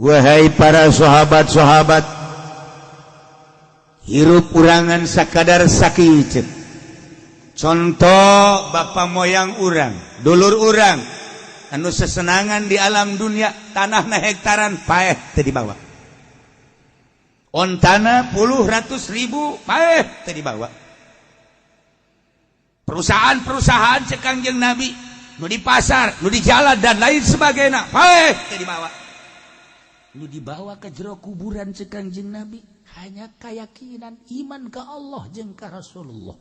Wahai para sahabat-sahabat, hirup urang ngan sakadar sakitu. Contoh bapak moyang urang, dulur urang anu sesenangan di alam dunia, tanah na hektaran, paeh teu dibawa. Ontana puluh ratus ribu, paeh teu dibawa. Perusahaan-perusahaan, cek Kangjeng Nabi, nu di pasar, nu di jalan, dan lain sebagainya, paeh teu dibawa. Nu dibawa ke jero kuburan, cek Kangjeng Nabi, hanya keyakinan iman ke Allah jeung ka Rasulullah.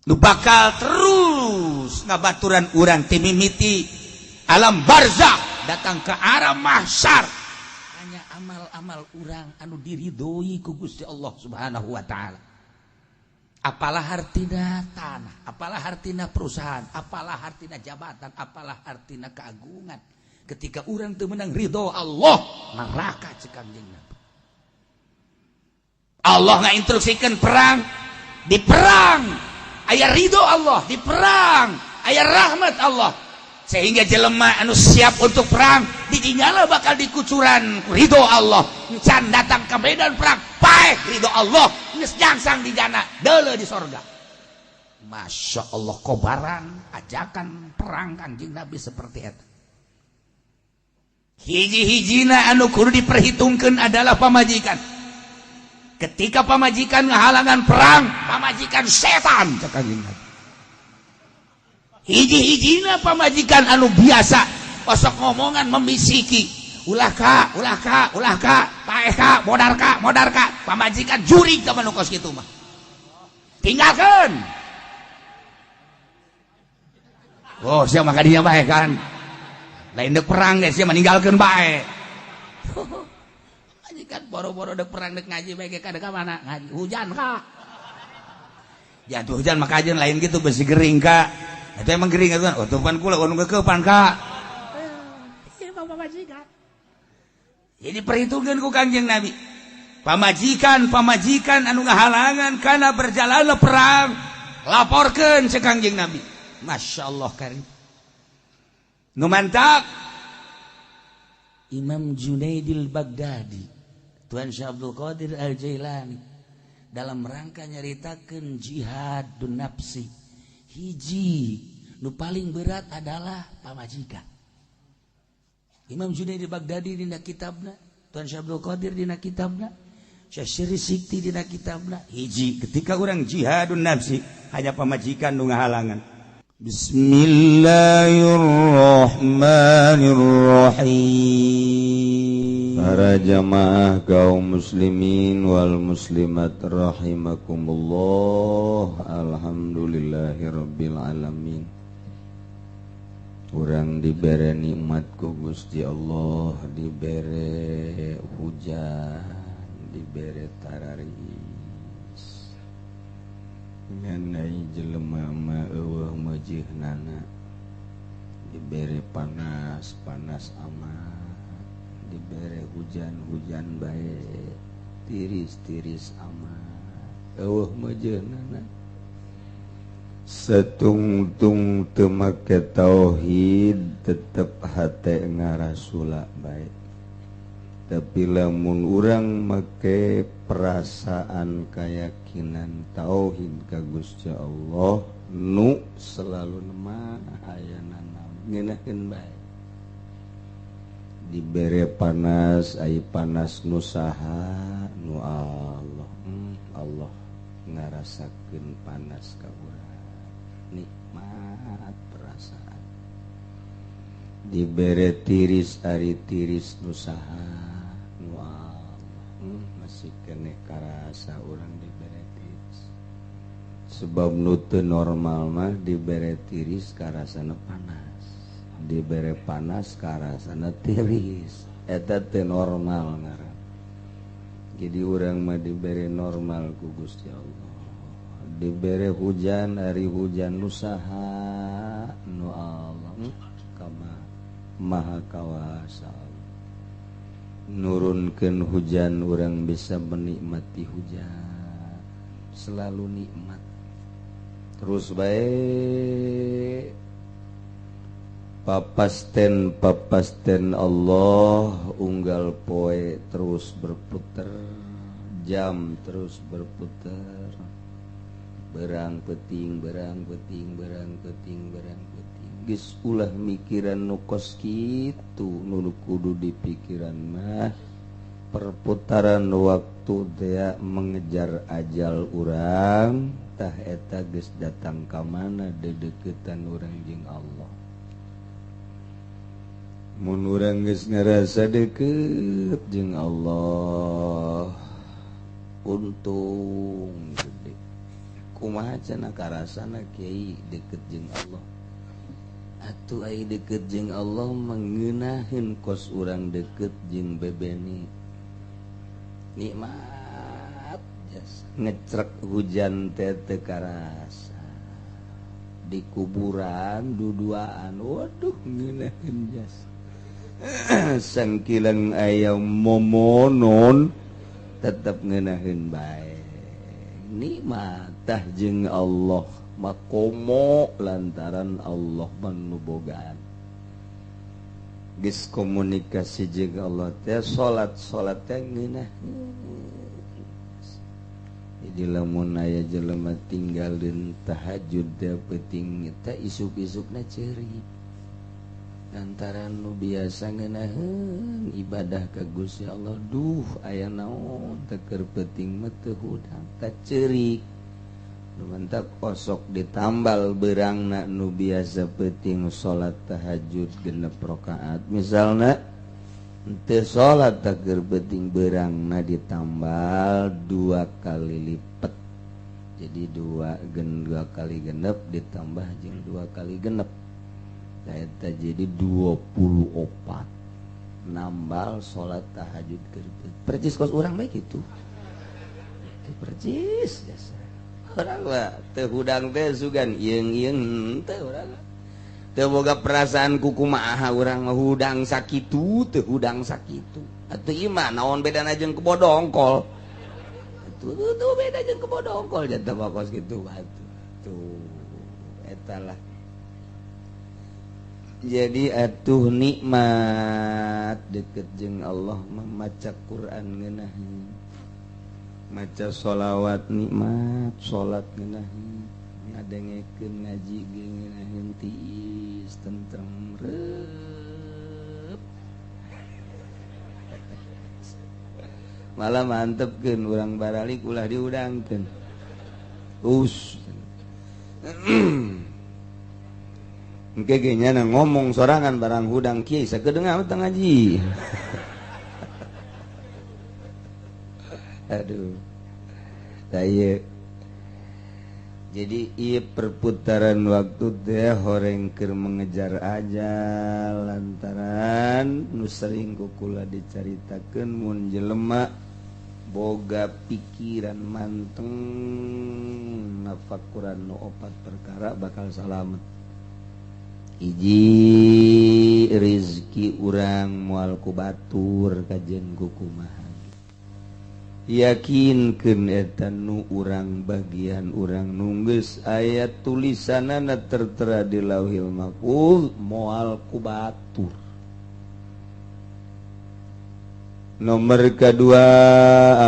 Nu bakal terus ngabaturan urang ti mimiti alam barzakh datang ke arah mahsyar hanya amal-amal urang anu diridhoi ku Gusti Allah Subhanahu wa taala. Apalah artina tanah, apalah artina perusahaan, apalah artina jabatan, apalah artina keagungan ketika urang teu menang ridho Allah, neraka, cek Kangjeng Nabi. Allah ngainstruksikan perang, di perang aya ridho Allah, di perang aya rahmat Allah, sehingga jelema anu siap untuk perang didinyala bakal dikucuran ridho Allah. Can datang ke medan perang, paeh ridho Allah, geus jangsang di jana, deuleu di sorga. Masya Allah, kobaran ajakan perang Kanjeng Nabi seperti itu. Hiji-hijina anu kudu diperhitungkan adalah pamajikan. Ketika pamajikan ngahalangan perang, pamajikan setan, cek Kanjeng Nabi. Hiji-hijina pamajikan anu biasa osok ngomongan membisiki, "Ulah ka, ulah ka, ulah ka, paeh ka, modar ka, modar ka," pamajikan jurig ka manu kos kitu mah tinggalkan. Oh, siapa maka dia bae kan lain dek perang guys, sia meninggalkan bae. Kan boro-boro dek perang, dek ngaji bae ka dek mana ngaji hujan kak ya tuh, hujan maka aja lain gitu, besi gering kak. Itu emang gering itu kan. Oh, tuh pan kula nu keupan kak. Iya, bapak majikan. Jadi perhitungan ku Kangjeng Nabi, pamajikan pamajikan anu ngahalangan karena berjalan perang, laporkan cek Kangjeng Nabi. Masya Allah karim. Nu mantak Imam Junaidil Baghdadi, Tuan Syekh Abdul Qadir Al-Jailani dalam rangka nyaritakeun jihad nafsi, hiji nu paling berat adalah pamajikan. Imam Junaidil Baghdadi dina kitabna, Tuan Syekh Abdul Qadir dina kitabna, Syekh Siri Sikti dina kitabna, hiji ketika orang jihadun nafsi hanya pamajikan nu ngahalangan. Bismillahirrahmanirrahim. Para jamaah kaum muslimin wal muslimat rahimakumullah. Alhamdulillahirabbil alamin. Urang dibere nikmat ku Gusti Allah, dibere hujan, dibere tararis. Ngan jelema mah eueuh meujeunana. Dibere panas, panas amat, dibere hujan, hujan bae, tiris-tiris amat, eueuh meujeunana. Setungtung teu make tauhid, tetep hate ngarasula bae. Tapi lamun urang make perasaan keyakinan tauhid ka Gusti Allah nu selalu nema ayana ngeunahkeun bae. Dibere panas, ai panas nu saha? Nu Allah. Allah ngarasakeun panas ka urang, nikmat perasaan. Dibere tiris, ari tiris nu saha? Nu Allah. Masih keneh karasa urang dibere tiris, sebab nu teu normal mah dibere tiris karasana panas, dibere panas karasana tiris, eta teu normal ngaran. Jadi urang mah dibere normal ku Gusti Allah. Dibere hujan, ari hujan nu saha? Nu Allah. Kama maha kawasa nurunkan hujan, urang bisa menikmati hujan, selalu nikmat terus baik. Papasten papasten Allah unggal poe terus berputar, jam terus berputar, berang peting berang peting berang peting berang peting. Geus ulah mikiran nu kos kitu, nu kudu dipikiran mah perputaran waktu teh mengejar ajal urang, tah eta geus datang ka mana dedeketan urang jeung Allah. Mun urang geus ngarasa deket jeung Allah, untung gede. Kumaha cenah karasana kiai deket jeung Allah? Atuh ai deket jeung Allah mangeunaheun kos urang deket jeung bebeni. Nikmat jasa ngecrek hujan teh teu karasa. Di kuburan duduaan, waduh ngeunaheun jasa. Sangkilang ayam momonon tetap ngenahin bae. Nikmat tah jeung Allah makomo lantaran Allah manubogaan. Geus komunikasi jeung Allah teh salat-salat teh ngeunaheun. Jadi lamun aya jelema tinggalin tahajud teh peuting teh isuk-isukna ceurik. Lantaran nu biasa ngeunaheun ibadah ka Gusti Allah, duh aya naon teh keur peuting mah teu hudang tah ceurik. Nu mantak osok ditambal beurangna nu biasa peuting salat tahajud 6 rakaat misalna teu salat teh keur peuting beurangna ditambal 2 kali lipat. Jadi 2 kali genep ditambah jeung 2 kali genep. Eta jadi 24 nambal salat tahajud keur percis kos urang bae kitu. Teu percis jasa. Urang mah teu hudang teh sugan ieung-ieung teu urang. Teu boga perasaan kukumaha urang mah hudang sakitu teu hudang sakitu. Atuh ieu mah naon bedana jeung kebo dongkol. Atuh tuh beda jeung kebo dongkol jatuh mah kos kitu atuh. Tuh eta lah. Jadi atuh nikmat deket jeung Allah mah maca Quran ngeunaheun, maca sholawat nikmat, salat ngeunaheun, ngadengekeun ngaji ge ngeunaheun tiis tentrem reup. Malah mantepkeun urang baralik ulah diudangkeun. Us. Engke ge nyana ngomong sorangan barang hudang kiai sakedeung amat ngaji. Aduh. Tah ieu. Jadi ieu perputaran waktu teh horeng keur mengejar ajal lantaran nu sering ku kula dicaritakeun mun jelema boga pikiran manteng nafakuran nu opat perkara bakal salamet. Hiji rizki urang moal ku batur kajen ku kumaha. Yakinkeun eta nu urang bagian urang nunggeus aya tulisanana tertera di Lauhil Mahfuz moal ku batur. Nomor kedua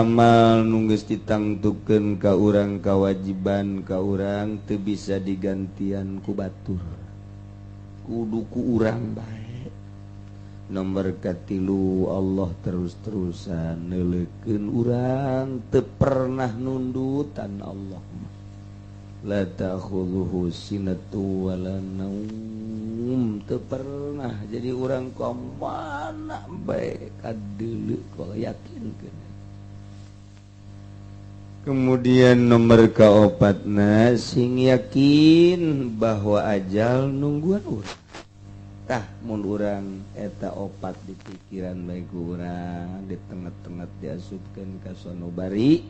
amal nunggeus ditangtukeun ka urang kawajiban ka urang teu bisa digantian ku batur. Kudu ku urang bae. Nomor katilu Allah terus-terusan neuleukeun urang teu pernah nundutan Allah mah. La ta'khudhuhu sinatu wala naum, teu pernah jadi urang ka mana bae kadeuleu kalau yakinkeun. Kemudian nomor kaopatna sing yakin bahwa ajal nungguan urang. Tah mun urang eta opat di pikiran bae ku urang di tengah-tengah diasupkeun ka sonobari,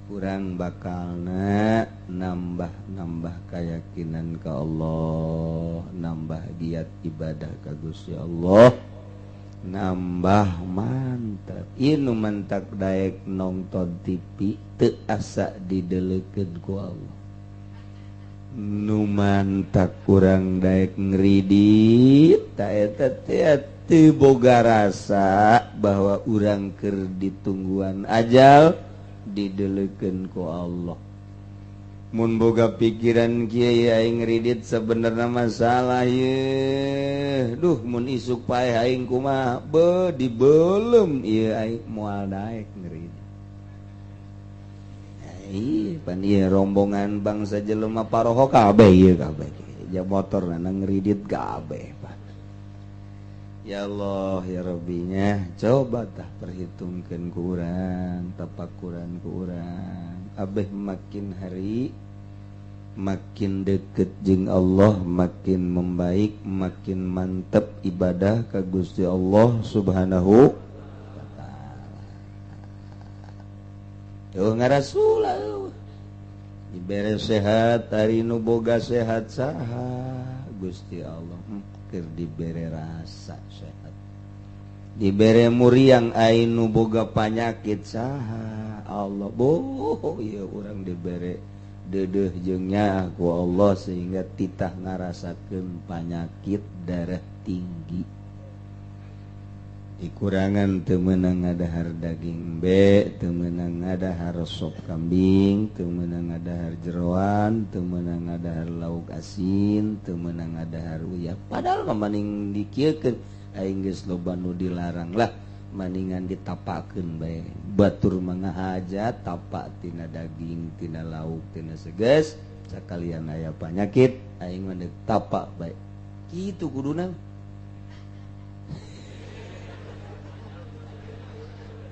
urang bakalna nambah-nambah keyakinan ka Allah, nambah giat ibadah ka Gusti Allah, nambah mantap. Ieu nu mantak daek nonton TV teu asa dideleukeun ku Allah. Nu mantak kurang daek ngridit ta eta teh teu boga rasa bahwa urang keur ditungguan ajal dideleukeun ku Allah. Mun boga pikiran kieu aing ngridit sebenarnya masalah ye. Duh mun isuk paeh aing kumaha be dibeuleum ieu aing moal daek ngridit. Ih, pan ieu rombongan bangsa jelema paroho kabeh ieu kabeh. Ja motorna ngridit kabeh pan. Ya Allah ya Rabbinya, coba tah perhitungkeun ku urang, tapakuran ku urang. Abeh makin hari makin deket jeung Allah, makin membaik, makin mantep ibadah ka Gusti Allah Subhanahu wa taala. Eueuh ngarasula eueuh. Dibere sehat ari nu boga sehat saha Gusti Allah. Keur dibere rasa sehat. Dibere muriang ai nu boga panyakit saha Allah. Boh ieu urang dibere deudeuh jeung nyaah ku Allah sehingga titah ngarasakeun panyakit darah tinggi. Dikurangan teu meunang ngadahar daging embe, teu meunang ngadahar sop kambing, teu meunang ngadahar jeroan, teu meunang ngadahar lauk asin, teu meunang ngadahar uyah. Padahal mah maning dikieukeun aing geus loba nu dilarang lah, maningan ditapakeun bae. Batur mah ngahaja tapak tina daging, tina lauk, tina seges, sakalian aya panyakit aing mah ditapak bae. Kitu kuduna.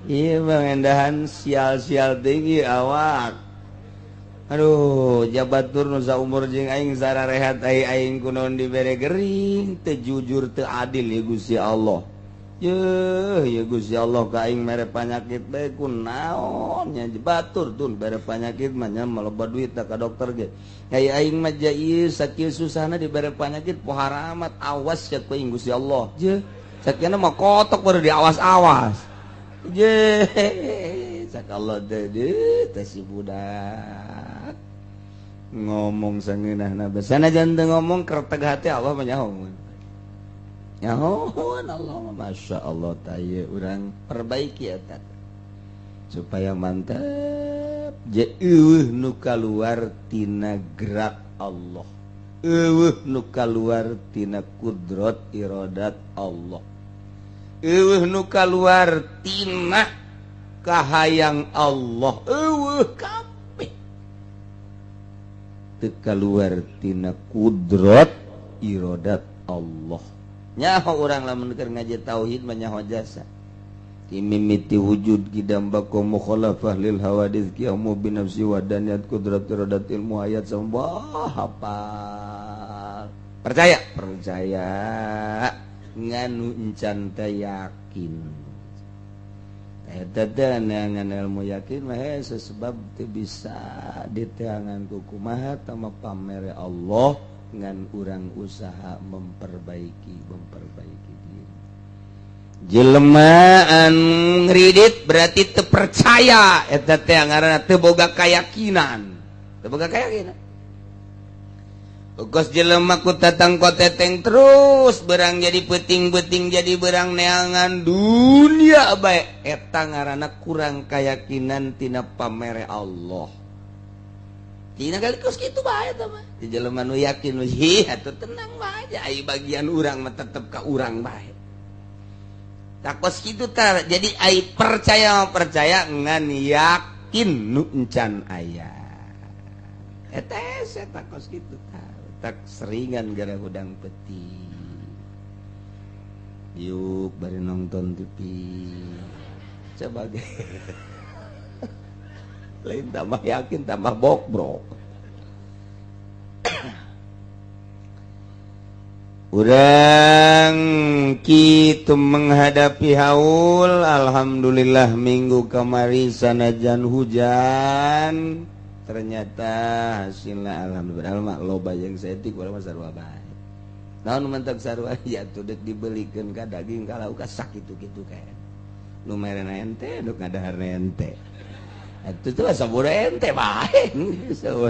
Iya bang, endahan sial-sial tinggi awak. Aduh, jabatur nu saumur jeung aing sararehat aing kunaon dibere gering, teu jujur teu adil ya Gusti Allah. Yeuh, ya Gusti Allah ka aing mere panyakit bae kunaon nya batur tun bere panyakit mah nya maloba duit ka dokter ge. Ai aing mah ieu sakieu susahna dibere panyakit pohara amat awas ya ku aing Gusti Allah. Jeuh, sakieu mah kotok baru diawas-awas. Je, sakallah dede teh si budak ngomong sangeunahna sanajan teu ngomong kerteg hati Allah mah nyaho. Nyahoan Allah mah Masya Allah tah ieu urang perbaiki eta supaya mantep. Je eueuh nu kaluar tina gerak Allah, eueuh nu kaluar tina kudrat iradat Allah, eueuh nu kaluar tina kahayang Allah, eueuh kabeh teu kaluar tina kudrat iradat Allah. Nyaho urang lamun keur ngaji tauhid mah nyaho jasa. Mimiti wujud kidam bako mukhalafah lil hawadits qiyamu bi nafsi wa daniyat kudrat iradat ilmu hayat sambah hafal. Percaya, percaya. Nganu encan teh yakin. Eta teh ngan ilmu yakin mah hese sebab teu bisa diteangan ku kumaha tama pamere Allah ngan urang usaha memperbaiki diri. Jelema anu ngridit berarti teu percaya eta teh ngaranna teu boga keyakinan. Teu boga keyakinan. Kos jelema ku tatang koteteng terus berang jadi peting-peting jadi berang neangan dunia bae eta ngaranna kurang keyakinan tina pamere Allah. Tina kali kos kitu bae eta mah. Di jelema nu yakin hi atuh tenang bae ai bagian urang mah tetep ka urang bae. Tah kos kitu tah jadi ai percaya percaya ngan yakin nu encan aya. Eta eta kos kitu tah. Tak seringan gara hudang peti yuk bari nonton TV coba ge lain tambah yakin tambah bokbrok. Urang kitu menghadapi haul alhamdulillah minggu kamari sanajan hujan ternyata hasilnya alhamdulillah mah loba jeung saeutik urang mah sarua bae. Naon mentak sarua ya tuh deuk dibelikeun ka daging ka lauk ka sakitu kitu kae. Nu merena ente duk ngadahar ente. Itu tuh asa bodoh ente bae.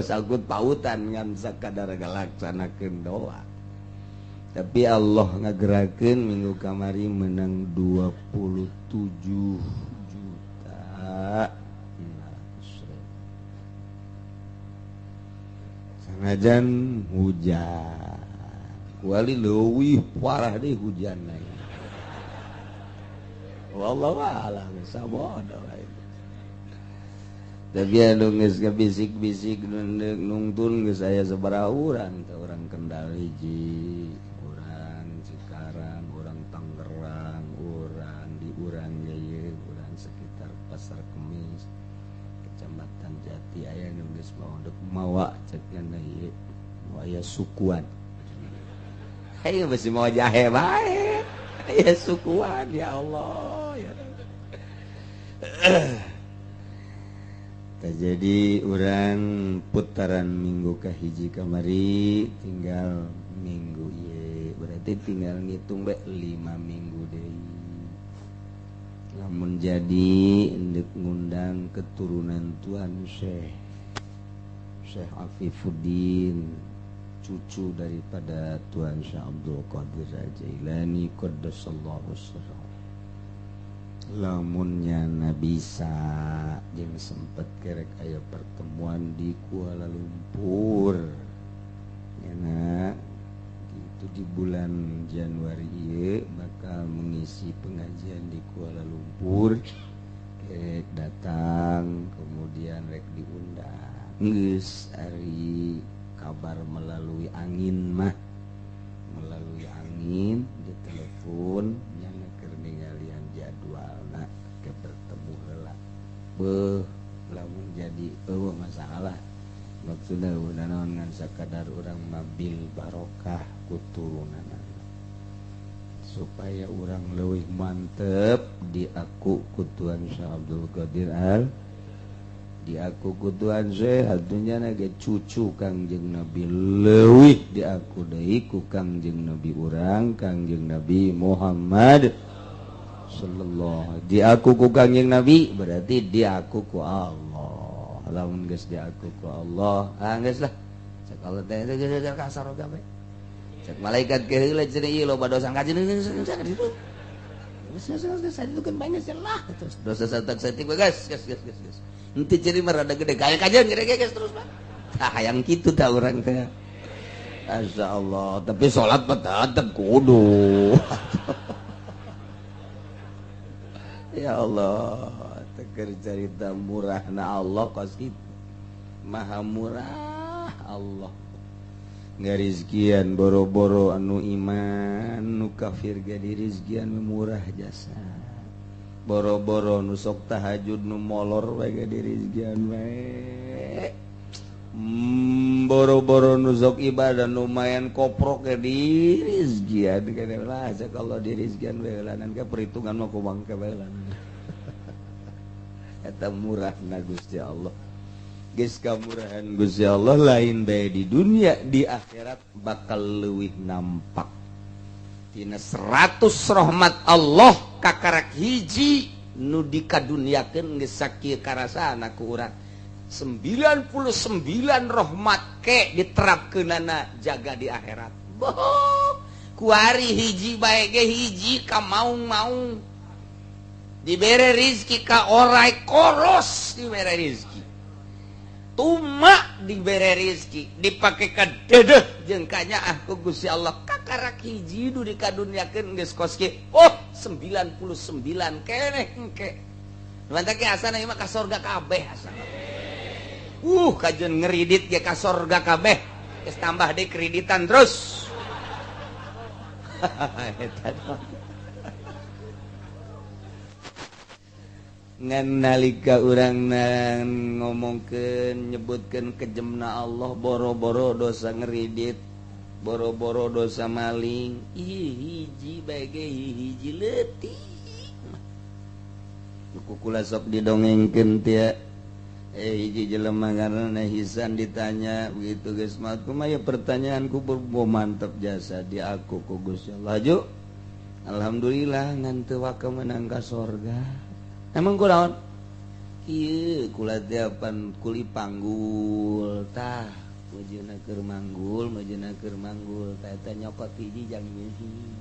Sangkut pautan ngan sakadar ngalaksanakeun doa. Tapi Allah ngagerakeun minggu kamari menang 27 juta. Sanajan hujan. Wali leuwih parah deh hujan. Wallahu a'lam sabodo. Tapi anu geus bisik-bisik nungtun geus aya sabaraha urang teh, urang Kendal hiji, urang Cikarang, urang Tangerang, urang di urang ye, urang sekitar Pasar Kemis, Kecamatan Jati aya nu geus mawa mawa cek nya ieu aya sukuan. Hayu besi mawa jahe bae. Aya sukuan ya Allah ya. Jadi urang putaran minggu kahiji kamari tinggal minggu ieu berarti tinggal ngitung bae 5 minggu deui. Lamun jadi endek ngundang keturunan Tuan Syekh Syekh Afifuddin, cucu daripada Tuan Syekh Abdul Qadir Jailani qaddasallahu sirrahu. Lamunnya na bisa jeung sempet kerek aya pertemuan di Kuala Lumpur nyana itu di bulan Januari ieu bakal mengisi pengajian di Kuala Lumpur, kerek datang kemudian rek diundang geus ari kabar melalui angin mah, melalui angin di telepon nyana keur ningalian jadwalna ke bertemu heula. Beuh lamun jadi eueuh masalah maksudna udah naon ngan sakadar urang mabil barokah kuturunanana supaya urang leuwih mantep diaku ku Tuan Syekh Abdul Qadir Al diaku ku Tuan Syekh atunya ge cucu Kangjeng Nabi leuwih diaku deui ku Kangjeng Nabi urang Kangjeng Nabi Muhammad sallallahu diaku ku Kangjeng Nabi berarti diaku ku Allah. Lamun geus diaku ku Allah ah geus lah sakala teh kasar oge bae cek malaikat ke heula cenah ieu loba dosa kajeun ditu geus geus geus kan banyak lah terus dosa satak saeutik bae geus geus geus geus henteu ciri mah rada gede kaya kajeun gede geus terus mah tah hayang kitu tah urang teh. Masyaallah tapi salat mah tetep kudu. Ya Allah teker carita murahna Allah kos kitu maha murah Allah ngarizkian boro-boro anu iman nu kafir ge dirizkian murah jasa boro-boro nu sok tahajud nu molor we ge dirizkian we, boro-boro nu sok ibadah nu mayan koprok ge dirizkian kene lah cek Allah dirizkian we lanan ke perhitungan mah kumang ke we lanan eta murahna Gusti Allah. Geus kamurahan Gusti Allah lain bae di dunia di akhirat bakal leuwih nampak tina 100 rahmat Allah kakarak hiji nu dikaduniakeun geus sakieu karasana ku urang 99 rahmat ke diterapkeunana jaga di akhirat. Boh kuari hiji bae ge hiji ka maung-maung dibere rizki ka orai koros dibere rizki tuma dibere rizki dipake ka dedeh jeung kanyaah ku Gusti Allah kakarak hiji nu dikaduniakeun geus kos kieu oh 99 keneh engke mantap ge asana ieu mah ka sorga kabeh asana kajeun ngeridit ge ka sorga kabeh geus tambah deui kreditan terus. Eta ngan nalika urang ngomongkeun nyebutkeun kejemna Allah boro-boro dosa ngeridit boro-boro dosa maling hiji bae ge hiji leutik ku kula sok didongengkeun teh hiji jelema ngaranna Hisan ditanya begitu geus maot kumaha pertanyaan kubur mantep jasa di aku ku Gusti Allah laju alhamdulillah ngan teu waka meunang ka sorga. Emang kunaon? Kieu kula teh pan kuli panggul tah meujeuhna keur manggul meujeuhna keur manggul tah eta nyokot hiji jang nyeuhi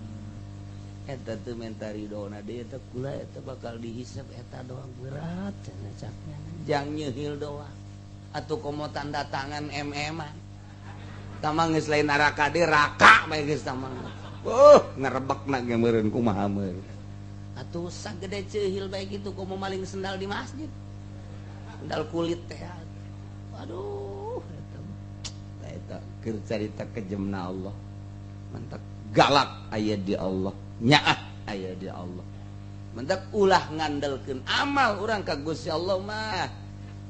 eta teu menta ridona deui eta kula eta bakal dihisab eta doang berat cenah caknya jang nyeuhil doang atuh komo tanda tangan MM-an tamang geus lain raka deui raka bae geus tamang ngerebekna ge meureun kumaha meureun atuh sagede ceuhil bae kitu komo maling sendal di masjid sendal kulit teh aduh eta eta keur carita kejemna Allah mantak galak aya di Allah nyaah aya di Allah mantak ulah ngandelkeun amal urang ka Gusti Allah mah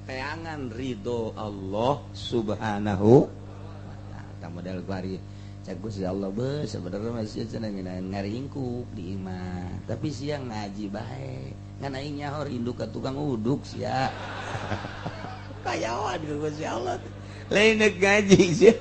teangan ridho Allah subhanahu wa ta'ala model kuari cak Gusti Allah beuh sebenarnya masih cenah ngaringkuk di imah tapi siang ngaji bae ngan aing nyaho rindu ka tukang uduk sia kayawan ka Gusti Allah lain ngaji sia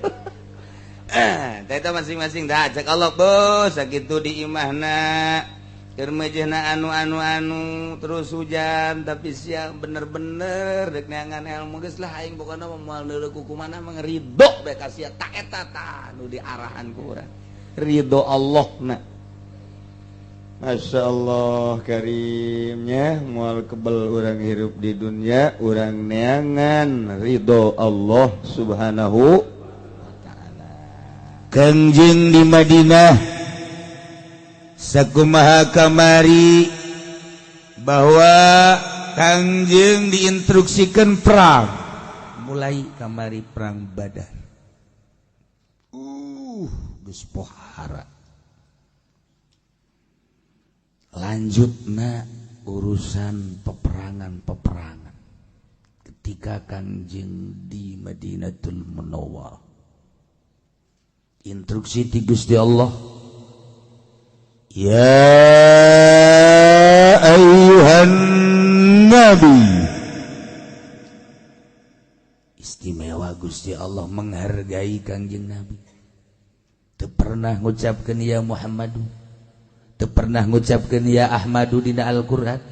teh masing-masing dah cek Allah beuh sakitu di imahna keur meujeuhna anu-anu-anu terus hujan tapi sia bener-bener rek neangan ilmu geus lah aing pokona moal neuleuh ku kumana mah ridho bae ka sia tak eta tah nu diarahan ku urang ridho Allah na Masya Allah karimnya moal kebel urang hirup di dunia urang neangan ridho Allah subhanahu wa ta'ala. Kangjeng di Madinah sakumaha kamari bahwa Kangjeng diinstruksikan perang mulai kamari perang Badar. Geus pohara. Lanjutna urusan peperangan-peperangan ketika Kangjeng di Madinatul Munawwarah instruksi ti Gusti Allah, ya ayyuhan nabi. Istimewa Gusti Allah menghargai Kangjeng Nabi. Teu pernah ngucapkeun ya Muhammadu, teu pernah ngucapkeun ya Ahmadu dina Al-Qur'an,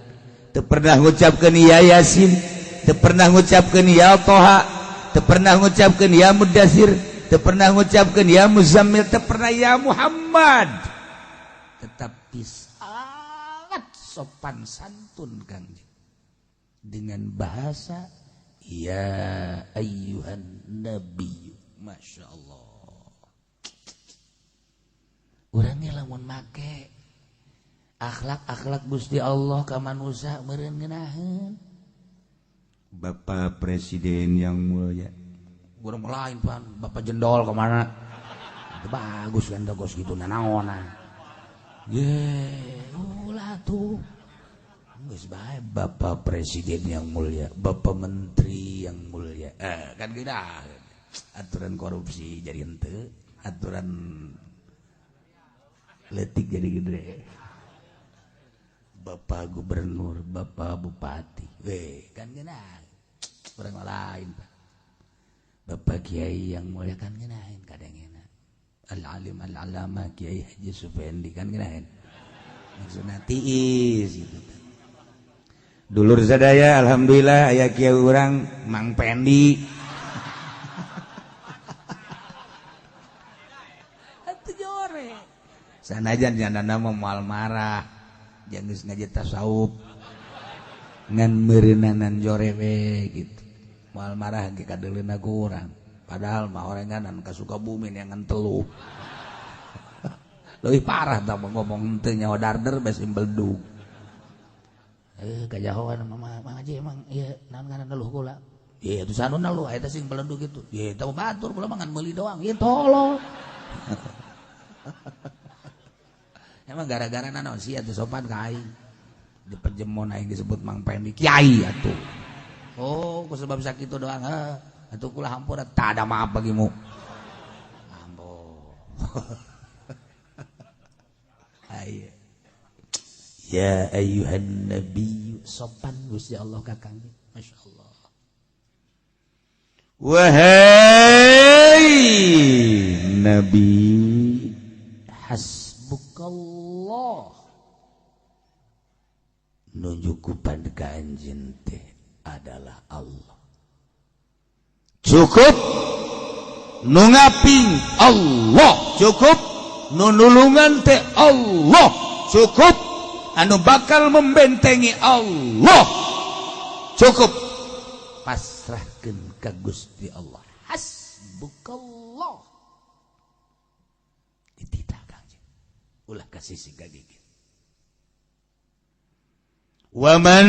teu pernah ngucapkeun ya Yasin, teu pernah ngucapkeun ya Toha, teu pernah ngucapkeun ya Mudassir, teu pernah ngucapkeun ya Muzammil, teu pernah ya Muhammad. Tetapi sangat sopan santun Kangjeng dengan bahasa ya ayyuhan nabi. Masya Allah. Urangnya lamun make akhlak-akhlak Gusti Allah ka manusia meureun ngeunaheun. Bapak Presiden yang mulia, urang lain pan Bapak Jendol kemana? Itu bagus kan togos gitu nanaonan. Ye, ulah tuh. Geus bae Bapak Presiden yang mulia, Bapak Menteri yang mulia. Kan gitu aturan korupsi jadi henteu, aturan letik jadi gede. Bapak Gubernur, Bapak Bupati, weh kan geunah. Urang lain Pak. Bapak Kiai yang mulia kan ngeunaheun kadang enak. Al-alim al-alama Kiai Haji Sufendi kan ngeunaheun. Maksudna tiis gitu. Dulur sadaya alhamdulillah aya kiai urang Mang Pendi. Atuh jore. Sanajan jandana mah moal marah. Jangan geus ngaji tasawuf. Ngan meureunanan jore we gitu. Moal marah ge kadeuleuna ku urang. Padahal mah orenganan ka Sukabumi neangan telu. Leuwih parah tah ngomong henteu nyawa darder bae beldug. Kajahoan mama Mang Haji emang ieu naon ngaranna luh kula. Ieu atuh sanuna luh eta sing beledug kitu. Ieu teh batur kula mah ngan meuli doang. Ieu tolol. Emang gara-gara naon sia teu sopan ka aing. Di pejemon aing disebut Mang Pendi kiai atuh. Oh, ku sebab sakitu doang heuh. Atuh kula hampura tak ada maaf bagimu. Ampun. Ayo. Ya ayyuhan nabi, sopan Gusti Allah ka Kangjeng. Masya Allah. Wahai nabi, hasbukallah. Nunjukupan ka anjeun teh adalah Allah. Cukup nu ngaping Allah, cukup nu nulungan teh Allah, cukup anu bakal membentengi Allah, cukup pasrahkeun ka Gusti Allah. Hasbukallah. Dititah Kangjeng, ulah kasih si gagigit. Wa man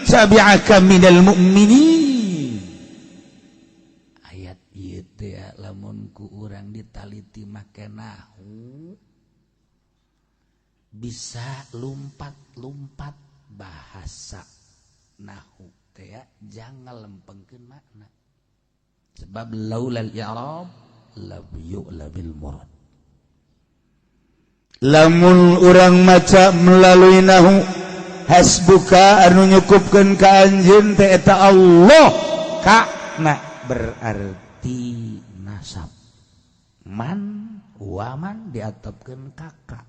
tabi'aka minal mu'minin. Ayat ieu teh lamun ku urang ditaliti make nahu bisa lumpat-lumpat bahasa nahu teh, jangan lempengkeun makna, sebab laulal i'rab lam yu'labil murad. Lamun urang maca melalui nahu, hasbuka anu nyukupkeun ka anjeun teh eta Allah, kana berarti nasab man waman diatopkeun kakak,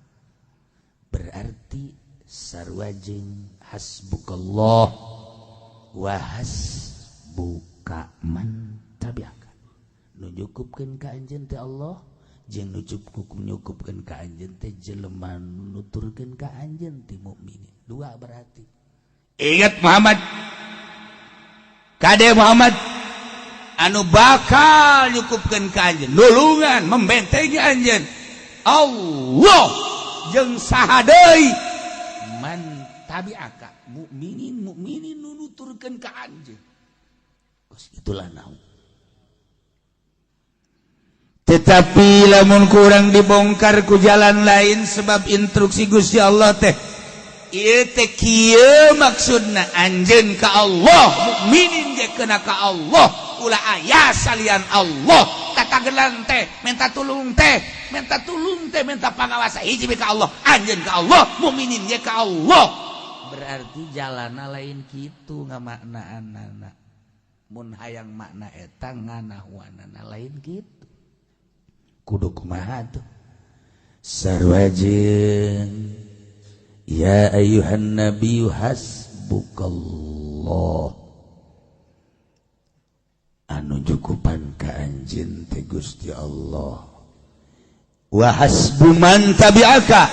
berarti sarua jeung hasbukallah wa hasbuka man tabi'aka. Nu nyukupkeun ka anjeun teh Allah jeung nu nyukupkeun ka anjeun teh jelema nu nuturkeun ka anjeun ti mukminin. Dua berarti. Ingat Muhammad, kade Muhammad, anu bakal nyukupkeun ka anjeun, nulungan membentengi anjeun Allah jeung saha deui man tabi'aka mukminin, mukminin nu nuturkeun ka anjeun. Kos itulah nahu. Tetapi lamun kurang dibongkar ku jalan lain, sebab instruksi Gusti Allah teh ieu teh kieu maksudna, anjeun ka Allah, mukminin ge kena ka Allah, ulah aya salian Allah. Tatagelan teh minta tulung teh, minta tulung teh, minta pangawasa hiji ka Allah, anjeun ka Allah, mukminin ge ka Allah. Berarti jalana lain kitu ngamaknaanana. Mun hayang makna eta nganahuanana lain kitu. Kudu kumaha tuh? Sarua jeung ya ayyuhan nabiyyu hasbukallah, anu nyukupan ka anjeun teh Gusti Allah, wa hasbu man tabi'aka,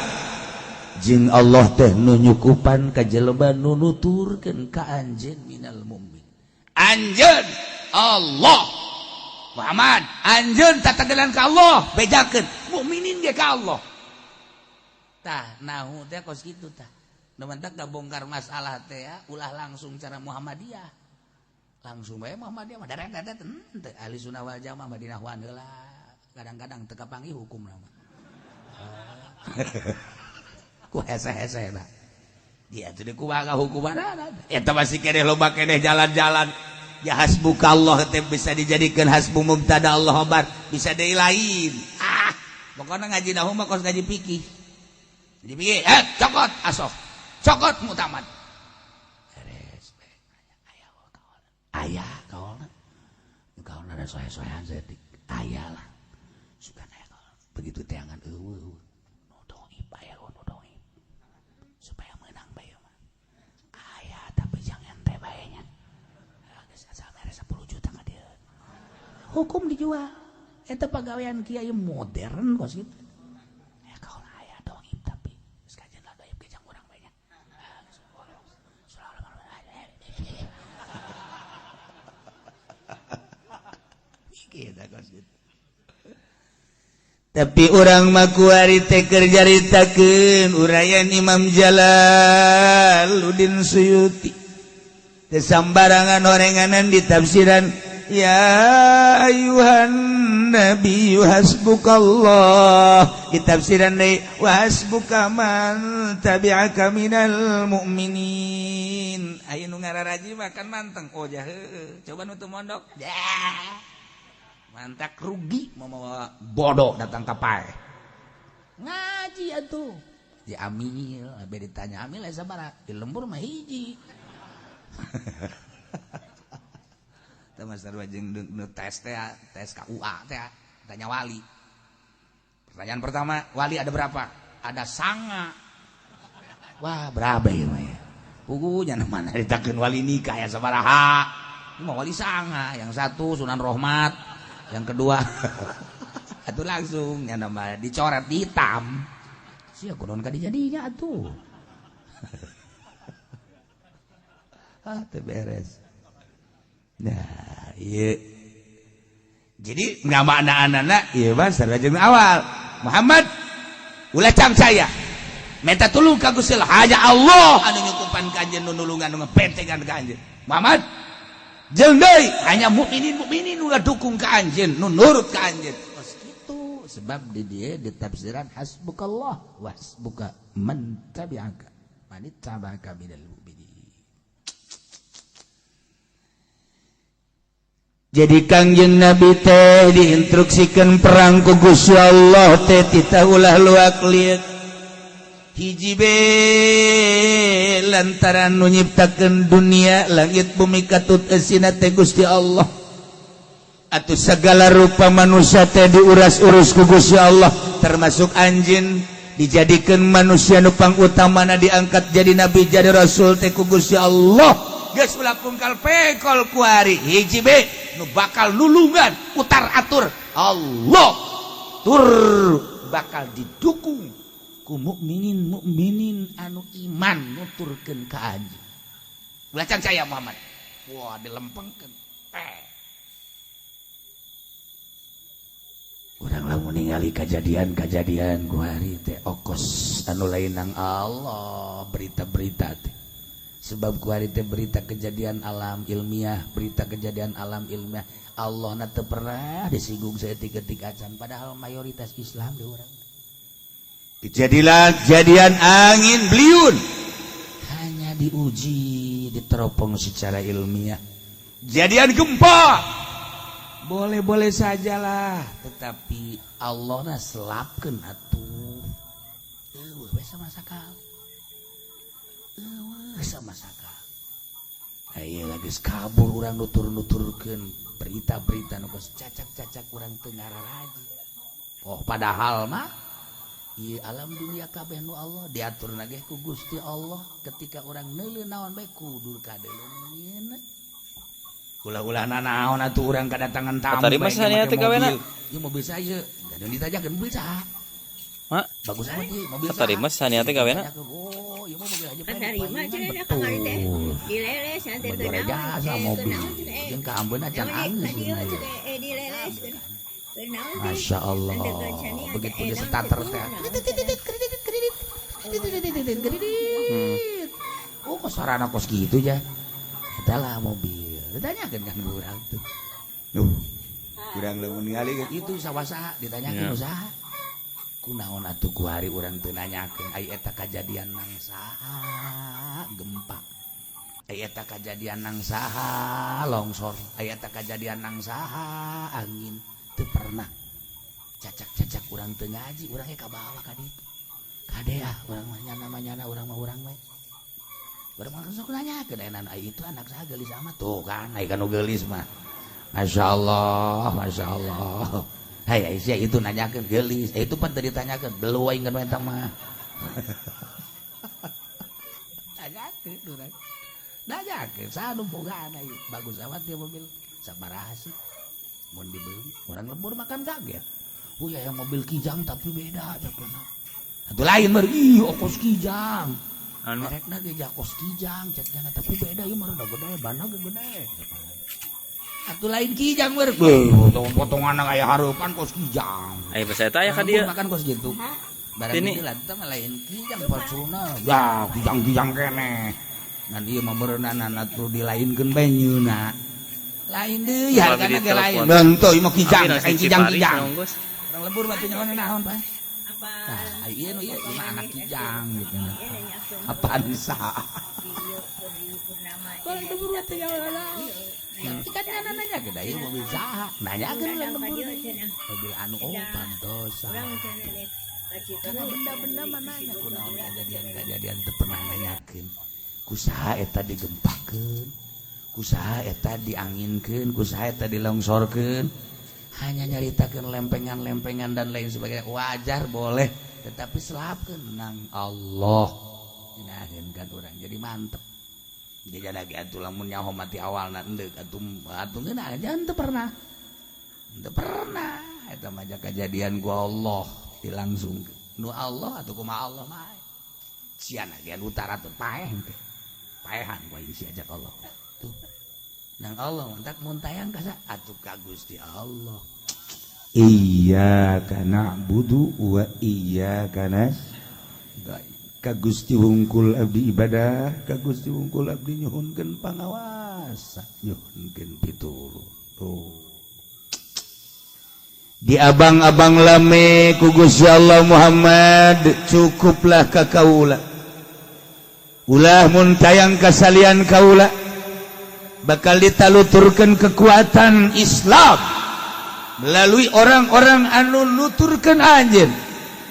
jeung Allah teh nu nyukupan ka jelema nu nuturkeun ka anjeun minal mukmin. Anjeun Allah Muhammad, anjeun tatagelan ka Allah, bejakeun mukminin ge ka Allah. Tah nahu teh kos kitu tah. Nu mantak bongkar masalah teh ya, ulah langsung cara Muhammadiyah. Langsung bae Muhammadiyah mah darek darek henteu, ahli sunnah wal jamaah mah dinahuan heula. Kadang-kadang teu kapanggih hukum mah. Ku hese-hese lah. Dia tuh kumaha hukumanana. Eta masih keneh loba keneh jalan-jalan. Ya hasbukallah teh bisa dijadikan hasbu mubtada Allah khabar, bisa deui lain. Ah, pokoknya ngaji nahu mah kos ngaji fikih. Jadi pikir, cokot asof, cokot mutamad. Beres, aya aya kaolna. Kaolna ada sohe-sohean saeutik. Aya lah. Suka aya kaolna. Begitu teangan eueuh. Nu doib aya nu doib. Supaya menang bae mah. Aya tapi jangan teh bae nya. Geus asal mere 10 juta ka dieu. Hukum dijual. Eta pagawean kiai modern kos kitu. Ya kaolna aya doib tapi geus kajian lah doib ge jang urang bae nya. Tapi urang mah kuari teh keur nyaritakeun uraian Imam Jalaluddin Suyuti. Teu sambarangan orenganan ditafsiran ya ayuhan nabiyyu hasbukallah, ditafsiran deui wa hasbuka man tabi'aka minal mu'minin. Aya nu ngararaji mah kan manteng, oh jah heueuh, coba nu teu mondok. Jah. Mantak rugi mau mawa bodoh datang ka pae. Ngaji atuh. Di amil, abe ditanya amil aya sabaraha? Di lembur mah hiji. Teh mas sarua jeung nu tes teh, tes KUA teh, tanya wali. Pertanyaan pertama, wali ada berapa? Ada sanga. Wah, berapa ya mah ya? Puguh nya mana ditakeun wali nikah ya sabaraha. Mau wali sanga, yang satu Sunan Rohmat, yang kedua atuh langsung nya nama dicoret di hitam. Sia kunaon ka dijadinya atuh. Ah teu beres. Nah, ieu. Jadi ngamaknaanana ieu mah sarua jeung awal. Muhammad ulah cangcaya. Minta tulung ka Gusti Allah, hanya Allah anu nyukupan ka anjeun, nu nulungan, nu ngapentengan ka anjeun. Muhammad jeung deui hanya mukminin mukminin nu ngadukung ka anjeun, nu nurut ka anjeun. Kos kitu sebab di dieu ditafsiran hasbukallah wasbuka man tabi'aka man ittaba'aka minal mu'minin. Jadi Kangjeng Nabi teh diinstruksikan perang ku Gusti Allah teh titah ulah luak liuk. Hiji be lantaran nu nyiptakeun dunia langit bumi katut eusina teh Gusti Allah. Atuh segala rupa manusia teh diuras-urus ku Gusti Allah, termasuk anjeun dijadikeun manusia nu pangutamana diangkat jadi nabi jadi rasul teh ku Gusti Allah. Geus ulah pungkal pekol kuari hiji be nu bakal nulungan utar atur Allah tur bakal didukung ku mukminin mukminin anu iman nuturkeun ka anjeun. Ulah can saya Muhammad. Wah dilempengkeun. Urang lamun ningali kajadian-kajadian kuari teh okos anu lain nang Allah berita-berita teh. Sebab kuari teh berita kejadian alam ilmiah, berita kejadian alam ilmiah Allah na teu pernah disinggung saeutik-eutik acan padahal mayoritas Islam di urang. Kejadian kejadian angin beliun hanya diuji, diteropong secara ilmiah. Jadian gempa boleh-boleh sajalah, tetapi Allah na selapkeun atuh. Eueuh we sama sakali. Eueuh sama sakali. Aya lagi kabur urang nutur-nuturkeun berita-berita nu geus cacak-cacak urang teu ngararaji. Oh padahal mah ieu alam dunia kabeh nu Allah diaturna ge ku Gusti Allah ketika urang neuleuh naon bae kudu kadeuleun. Ulah-ulah nanaon atuh urang kedatangan tamu. Tadi mah sania teh gawena. Ieu mobil saya. Dan ditajakeun mobil saha? Ma, bagus amat ieu mobil saha. Tadi mah sania teh gawena. Oh, ieu mah mobil aja. Tarima cenah kamari teh. Dileles ante teu naon. Jasa mobil. Jeung ka ambeuna can anggeus. Dileles. Masya Allah. Begitu dia starter teh. Kredit. Oh, kok sarana kos kitu ya. Eta lah mobil. Ditanyakan kan urang tuh. Duh. Urang lamun ningali itu sawasa ditanyakeun usaha. Kunaon atuh ku hari urang teu nanyakeun ai eta kajadian nang saha gempa. Ai eta kajadian nang saha longsor. Ai eta kajadian nang saha angin. Teu pernah. Cacak-cacak urang teu ngaji, urang ge kabawa ka ditu. Kade ah urang mah nyana mah nyana urang mah urang we. Urang mah sok nanyakeun enan ai itu anak saha geulis amat tuh kan ai kanu geulis mah. Masya Allah, Masya Allah. Hai Aisyah itu nanyakeun geulis, itu pan teu ditanyakeun, belu aing kan eta mah. Tanyakeun urang. Nanyakeun saha nu bogaan ai bagus amat ieu mobil. Sabaraha sih? Mun dibeli, orang lembur makan kaget. Oh ya yang mobil Kijang tapi beda cenah. Atuh lain mah ih okos Kijang. Merekna ge kos Kijang cek nya tapi beda ieu mah rada gede, banna ge gede. Atuh lain Kijang mah. Potong-potongan aya hareupan kos Kijang. Aya basa eta aya ka dieu. Makan kos gitu. Barang itu lah eta mah lain Kijang Fortuner. Ya Kijang-kijang keneh. Ngan ieu mah meureunan atuh dilainkeun bae nyeuna. Lain deui hargana ge lain. Henteu ieu mah Kijang, lain Kijang-kijang. Urang lembur mah teu nyaho naon, Pak. Nah, ieu nu ieu mah anak Kijang gitu. Apaan saha? Orang lembur mah teu nyaho naon. Kan nanya ke ieu mobil saha? Nanyakeun urang lembur. Mobil anu oh pantosan. Karena benda-benda mah nanya kunaon kajadian-kajadian teu pernah nanyakeun. Kusaha eta digempakeun, kusaha eta dianginkeun, kusaha eta dilongsorkeun. Hanya nyaritakeun lempengan-lempengan dan lain sebagainya wajar boleh, tetapi selapkeun nang Allah. Dinaheun kan urang jadi mantep. Dia lagi atuh lamun nyaho mati awalna endek atuh atuh ngeunah jangan teu pernah. Teu pernah eta mah kejadian ku Allah dilangsung. Nu Allah atuh kumaha Allah mah. Sia ge utara tuh paeh teh. Paehan ku aing sia ajak Allah. Tuh. Nang Allah mentak mun tayang ka atuh ka Gusti Allah. Iyyaka na'budu wa iyyaka nasta'in. Ka Gusti wungkul abdi ibadah, ka Gusti wungkul abdi nyuhunkeun pangawasa, nyuhunkeun pitulung. Tuh. Di abang-abang lame ku Gusti Allah Muhammad cukuplah ka kaula. Ulah mun tayang kasalian kaula bakal ditaluturkeun kekuatan Islam melalui orang-orang anu nuturkeun anjeun,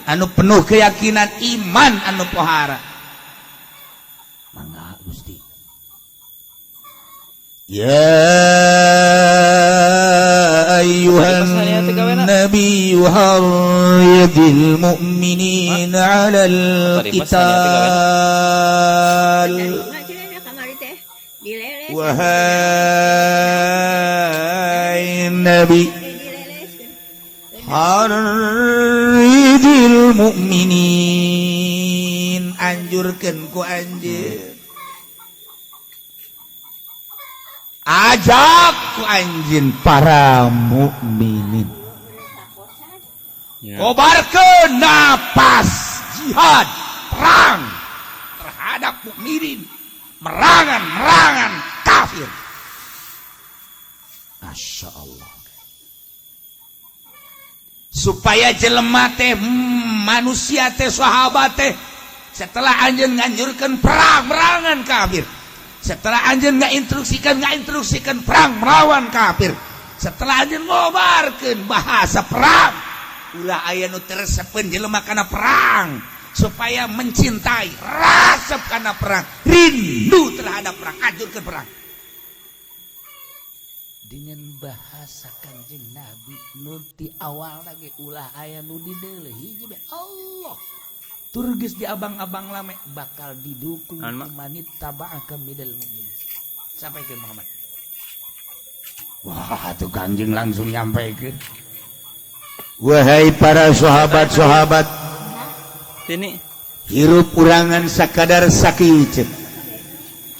anu penuh keyakinan iman anu pohara. Mangga Gusti. Ya ayyuhan nabiyyu harridil mu'minina 'alal qital. Wahai nabi, harridil mu'minin, anjurkeun ku anjeun, ajak ku anjeun para mukminin, kobarkeun napas jihad perang terhadap mukminin, merangan-merangan kafir. Masya Allah. Supaya jelema teh manusia teh sahabat teh setelah anjeun nganjurkeun perang merangan kafir, setelah anjeun ngainstruksikan perang melawan kafir, setelah anjeun ngobarkeun bahasa perang, ulah aya nu teresepeun jelema kana perang supaya mencintai, resep kana perang, rindu terhadap perang, anjurkeun perang dengan bahasa Kanjeng Nabi nu ti awal lagi ulah aya nu dideuleuh hiji be Allah tur geus di abang-abang lame bakal didukung manit taba'aka minal mukminin. Sampaikan Muhammad. Wah, tuh Kanjeng langsung nyampaikan. Wahai para sahabat-sahabat, Sini. Hirup urangan sakadar sakieu.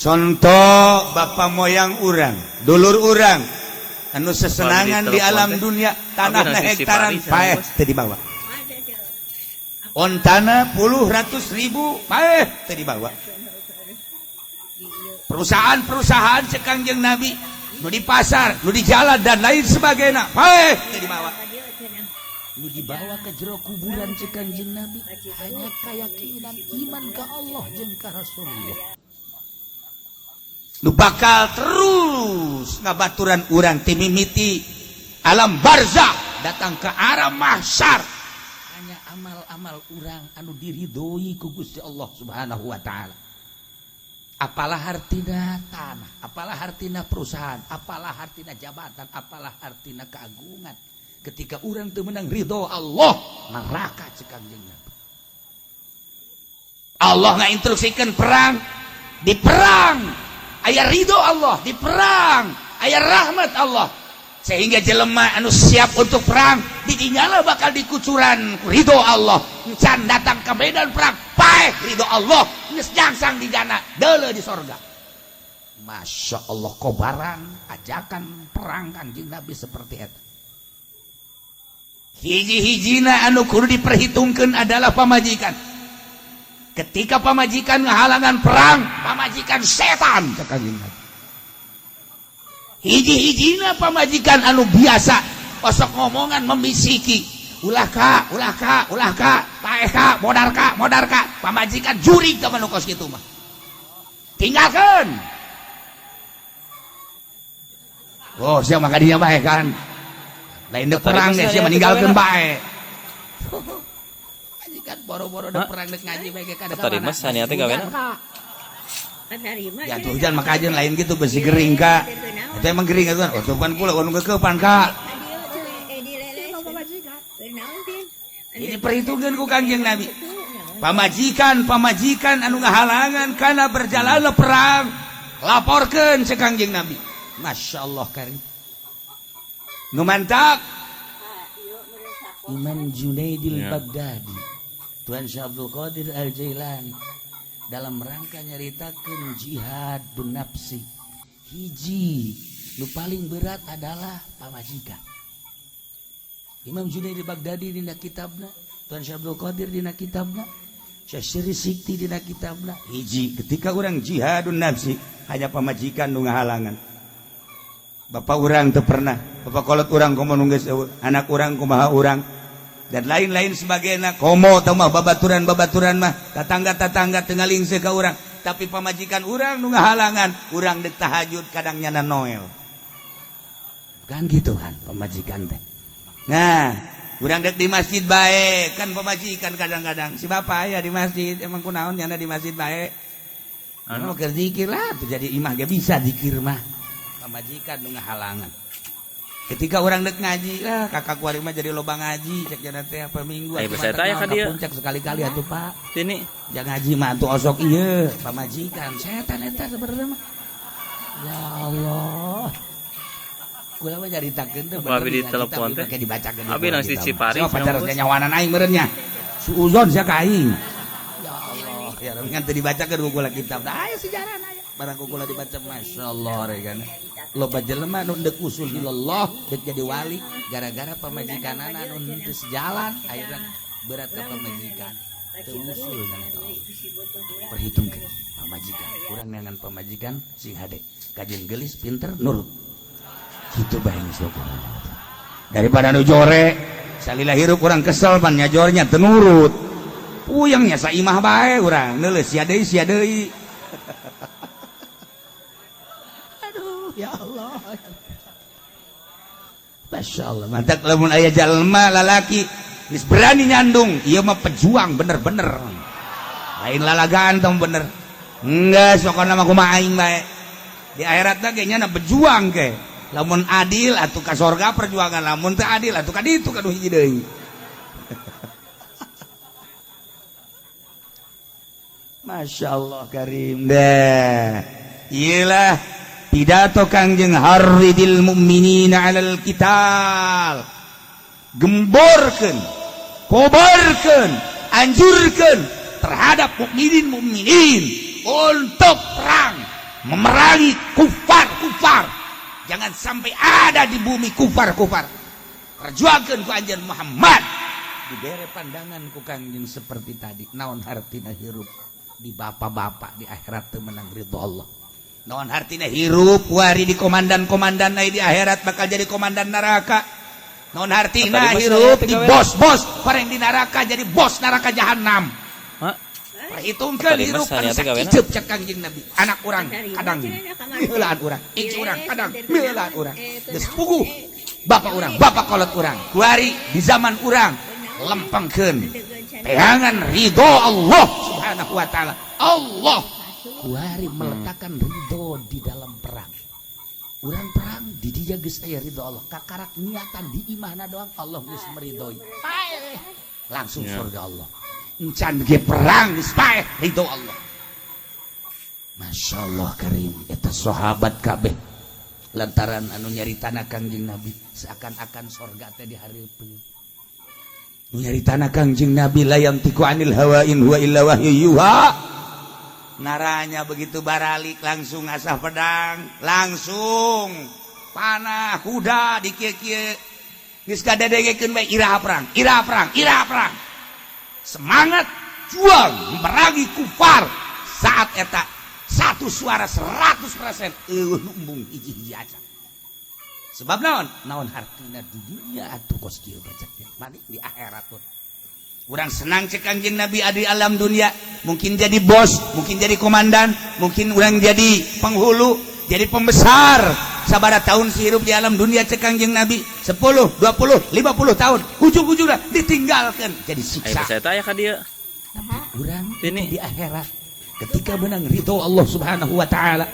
Contoh bapak moyang urang, dulur urang anu sesenangan di alam dunia, tanah hektaran paeh teu dibawa. Ontana puluh ratus ribu paeh teu dibawa. Perusahaan-perusahaan cek Kangjeng Nabi nu di pasar, nu di jalan dan lain sebagainya paeh teu dibawa. Nu dibawa ke jero kuburan cek Kangjeng Nabi hanya keyakinan iman ke Allah jeung ka Rasulullah. Nu bakal terus ngabaturan urang ti mimiti alam barzah datang ke arah mahsyar hanya amal-amal urang anu diridhoi ku Gusti Allah Subhanahu wa taala. Apalah artina tanah, apalah artina perusahaan, apalah artina jabatan, apalah artina keagungan. Ketika urang teu meunang ridho Allah, neraka cek Kangjeng Nabi. Allah ngainstruksikeun perang, di perang aya ridho Allah, di perang aya rahmat Allah, sehingga jelema anu siap untuk perang didinyala bakal dikucuran ridho Allah. Encan datang ke medan perang paeh ridho Allah, geus nyangsang di jana deuleu di sorga. Masya Allah, kobaran ajakan perang Kangjeng Nabi seperti eta. Hiji-hijina anu kudu diperhitungkeun adalah pamajikan. Ketika pamajikan ngahalangan perang, pamajikan setan cek Kangjeng Nabi. Hiji-hijina pamajikan anu biasa osok ngomongan membisiki, ulah ka, ulah ka, ulah ka, paeh ka, modar ka, modar ka, pamajikan jurig ka manu kos kitu mah. Tinggalkeun. Oh, sia mah kadinya bae kan. Lain deuk perang ge sia meninggalkeun bae. Kan boro-boro udah perang dek ngaji bae ge kada Tarima saniate gawena. Ya tuh hujan maka aja lain gitu besi gering kak. Itu emang gering kan? Oh, tuh kula nu keupan kak. Ini perhitungan ku Kangjeng Nabi. Pamajikan anu ngahalangan kana berjalanna perang. Laporkeun cek Kangjeng Nabi. Masya Allah karim. Nu mantak Imam Junaidil Baghdadi, Tuan Syekh Abdul Qadir Al-Jailani dalam rangka nyaritakeun jihad nafsi. Hiji nu paling berat adalah pamajikan. Imam Junaidil Baghdadi dina kitabna, Tuan Syekh Abdul Qadir dina kitabna, Syekh Sirri Sikti dina kitabna. Hiji ketika orang jihadun nafsi hanya pamajikan nu ngahalangan. Bapak urang teu pernah, bapak kolot urang komo nu geus eueuh, anak urang kumaha urang dan lain-lain sebagainya. Komo teu mah babaturan-babaturan mah, tatangga-tatangga teu ngalingse ka urang, tapi pamajikan urang nu ngahalangan, urang dek tahajud kadang nyana Noel. Kan gitu kan pamajikan teh. Nah, urang dek di masjid bae kan pamajikan kadang-kadang si bapak aya di masjid, emang kunaon nyana di masjid bae. Anu keur zikir lah, tuh jadi imah ge bisa zikir mah. Pamajikan nu ngahalangan. Ketika orang dek ngaji lah, kakak kuari mah jadi loba ngaji, cek jana teh apa minggu Ayo, atuh saya mah tanya teh ka dia. Puncak sekali-kali atuh Pak. Sini. Jangan ngaji mah atuh osok ieu pamajikan setan eta sebenarnya mah. Ya Allah. Kula mah nyaritakeun teh Apa abi di telepon teh? Make dibacakeun di Abi buku nang si kitab mah. Cipari, Siapa pacar bos. nyawanan aing meureun nya. Suuzon sia ka aing. Ya Allah, ya Rabbi ngan teu dibacakeun ku kula kitab. Aya sejarah aya. Barang ku kula dibaca masyaallah re kan. Loba jelema nu deuk usul ilallah, deuk jadi wali gara-gara pamajikanana nu teu sejalan, akhirna berat ka pamajikan. Teu usul kan ka Allah. Perhitungkeun pamajikan. Urang neangan pamajikan sing hade. Kajeun geulis pinter nurut. Kitu bae geus loba. Daripada nu jore, salila hirup urang kesel pan nyajornya teu nurut. Puyeng nya saimah bae urang, neuleus sia deui sia deui. Aduh, ya Allah. Masya Allah, mantak lamun aya jalma lalaki geus berani nyandung, ieu mah pejuang bener-bener. Lain lalagaan tong bener. Enggak, sokona mah kumaha aing bae. Di akhirat ge nya berjuang ke. Lamun adil atuh ka sorga perjuangan, lamun teu adil atuh ka ditu ka nu hiji deui. Masya Allah karim deh. Iyalah pidato Kangjeng Harridil mu'minina 'alal qital. Gemborkeun, kobarkeun, anjurkeun terhadap mukminin mukminin untuk perang, memerangi kufar-kufar. Jangan sampai ada di bumi kufar-kufar. Perjuangkeun ku anjeun Muhammad. Dibere pandangan ku Kangjeng seperti tadi. Naon hartina hirup di bapak-bapak di akhirat teu menang ridho Allah. Naon hartina hirup wari di komandan-komandan ai di akhirat bakal jadi komandan neraka. Naon hartina hirup di bos-bos pareng di neraka jadi bos neraka jahanam. Perhitungkeun hirup anu sakiceup cek Kangjeng Nabi. Anak urang kadang miheulaan urang, incu urang kadang miheulaan urang. Geus puguh bapak urang, bapak kolot urang. Kuari di zaman urang lempengkeun pegangan ridho Allah Subhanahu wa taala. Allah kuari meletakkan ridho di dalam perang. Urang perang di dia geus aya ridho Allah. Kakarak niatan di imahna doang Allah geus meridhoi. Paeh langsung surga Allah. Encan ge perang geus paeh ridho Allah. Masya Allah karim eta sahabat kabeh lantaran anu nyaritana Kangjeng Nabi seakan-akan sorga teh dihareupeun. Nu nyaritana Kangjeng Nabi la yantiqu anil hawa in huwa illa wahyu yuha. Naranya begitu baralik langsung asah pedang, langsung panah kuda dikieu-kieu. Geus kadedegekeun bae iraha perang, iraha perang, iraha perang. Semangat juang memerangi kufar saat eta satu suara 100% eueuh nu embung hiji-hiji acan. Sebab naon? Naon hartina di dunia atuh kos kieu bacaknya. Mani di akhirat tuh. Urang senang cek Kangjeng Nabi adi alam dunia, mungkin jadi bos, mungkin jadi komandan, mungkin urang jadi penghulu, jadi pembesar. Sabara tahun sihirup di alam dunia cek Kangjeng Nabi 10, 20, 50 tahun, ujung-ujungnya ditinggalkan jadi siksa. Ayo saya tanya ka dia. Tapi urang Ini di akhirat ketika menang ridho Allah Subhanahu wa taala.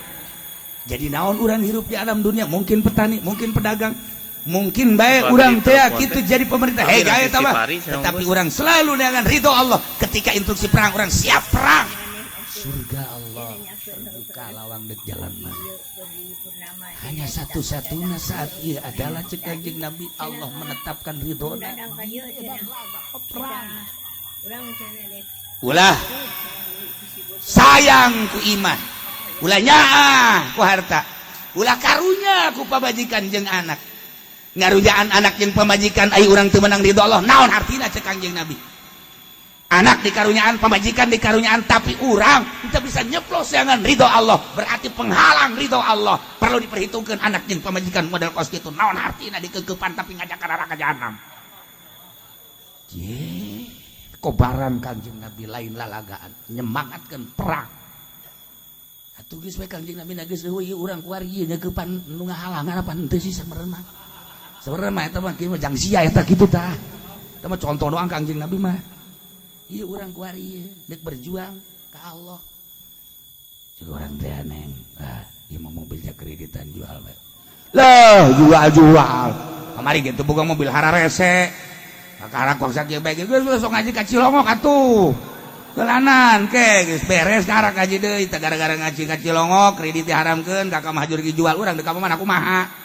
Jadi naon urang hirup di alam dunia, mungkin petani, mungkin pedagang, mungkin baik urang teh kitu jadi pemerintah. Hei gae tah. Tetapi urang selalu dengan ridho Allah. Ketika instruksi perang urang siap perang. Surga Allah terbuka lawang dek jalan mana. Hanya satu-satunya saat ia adalah cek Kanjeng Nabi Allah menetapkan ridhona. Perang. Ulah sayang ku iman, ulah nyaah ku harta, ulah karunya ku pamajikan jeung anak. Ngarujaan anak jeung pamajikan ai urang teu meunang ridho Allah, naon artina cek Kanjeng Nabi? Anak dikarunyaan, pamajikan dikarunyaan, tapi urang kita bisa nyeplos jangan ridho Allah, berarti penghalang ridho Allah. Perlu diperhitungkan anak jeung pamajikan model kos kitu, naon artina dikekepan tapi ngajak ka neraka jahanam. Ye, kobaran Kanjeng Nabi lain lalagaan, nyemangatkeun perang. Atuh geus we Kanjeng Nabi geus eueuh ieu urang kuari ieu nyekepan nu ngahalangan apa henteu sih samereun mah. Samereun mah eta mah kieu mah jang sia eta kitu tah. Eta mah contoh doang Kanjeng Nabi mah. Ieu urang kuari ieu deuk berjuang ka Allah. Ceuk urang teh neng, ah ieu mah mobilnya kreditan jual we. Lah jual-jual. Kamari gitu boga mobil hararese. Kakara kok sakieu bae geus sok ngaji ka Cilongok atuh. Gelanan ke geus beres karak ngaji deui teh gara-gara ngaji ka Cilongok kredit diharamkeun ka kamahjur dijual urang deuk ka mana kumaha.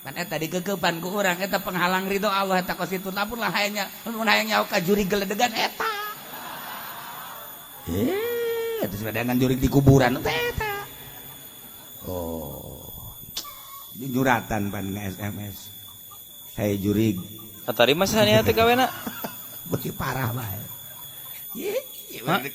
Kan eta dikekepan ku urang eta penghalang ridho Allah eta kos kitu lamun lah hayangnya mun hayang nyaho ka jurig geledegan eta. Eta sepedangan jurig di kuburan teh eta. Oh. Ini nyuratan pan nge-SMS. Hey jurig. Katarima sania teh gawena. Beuki parah bae.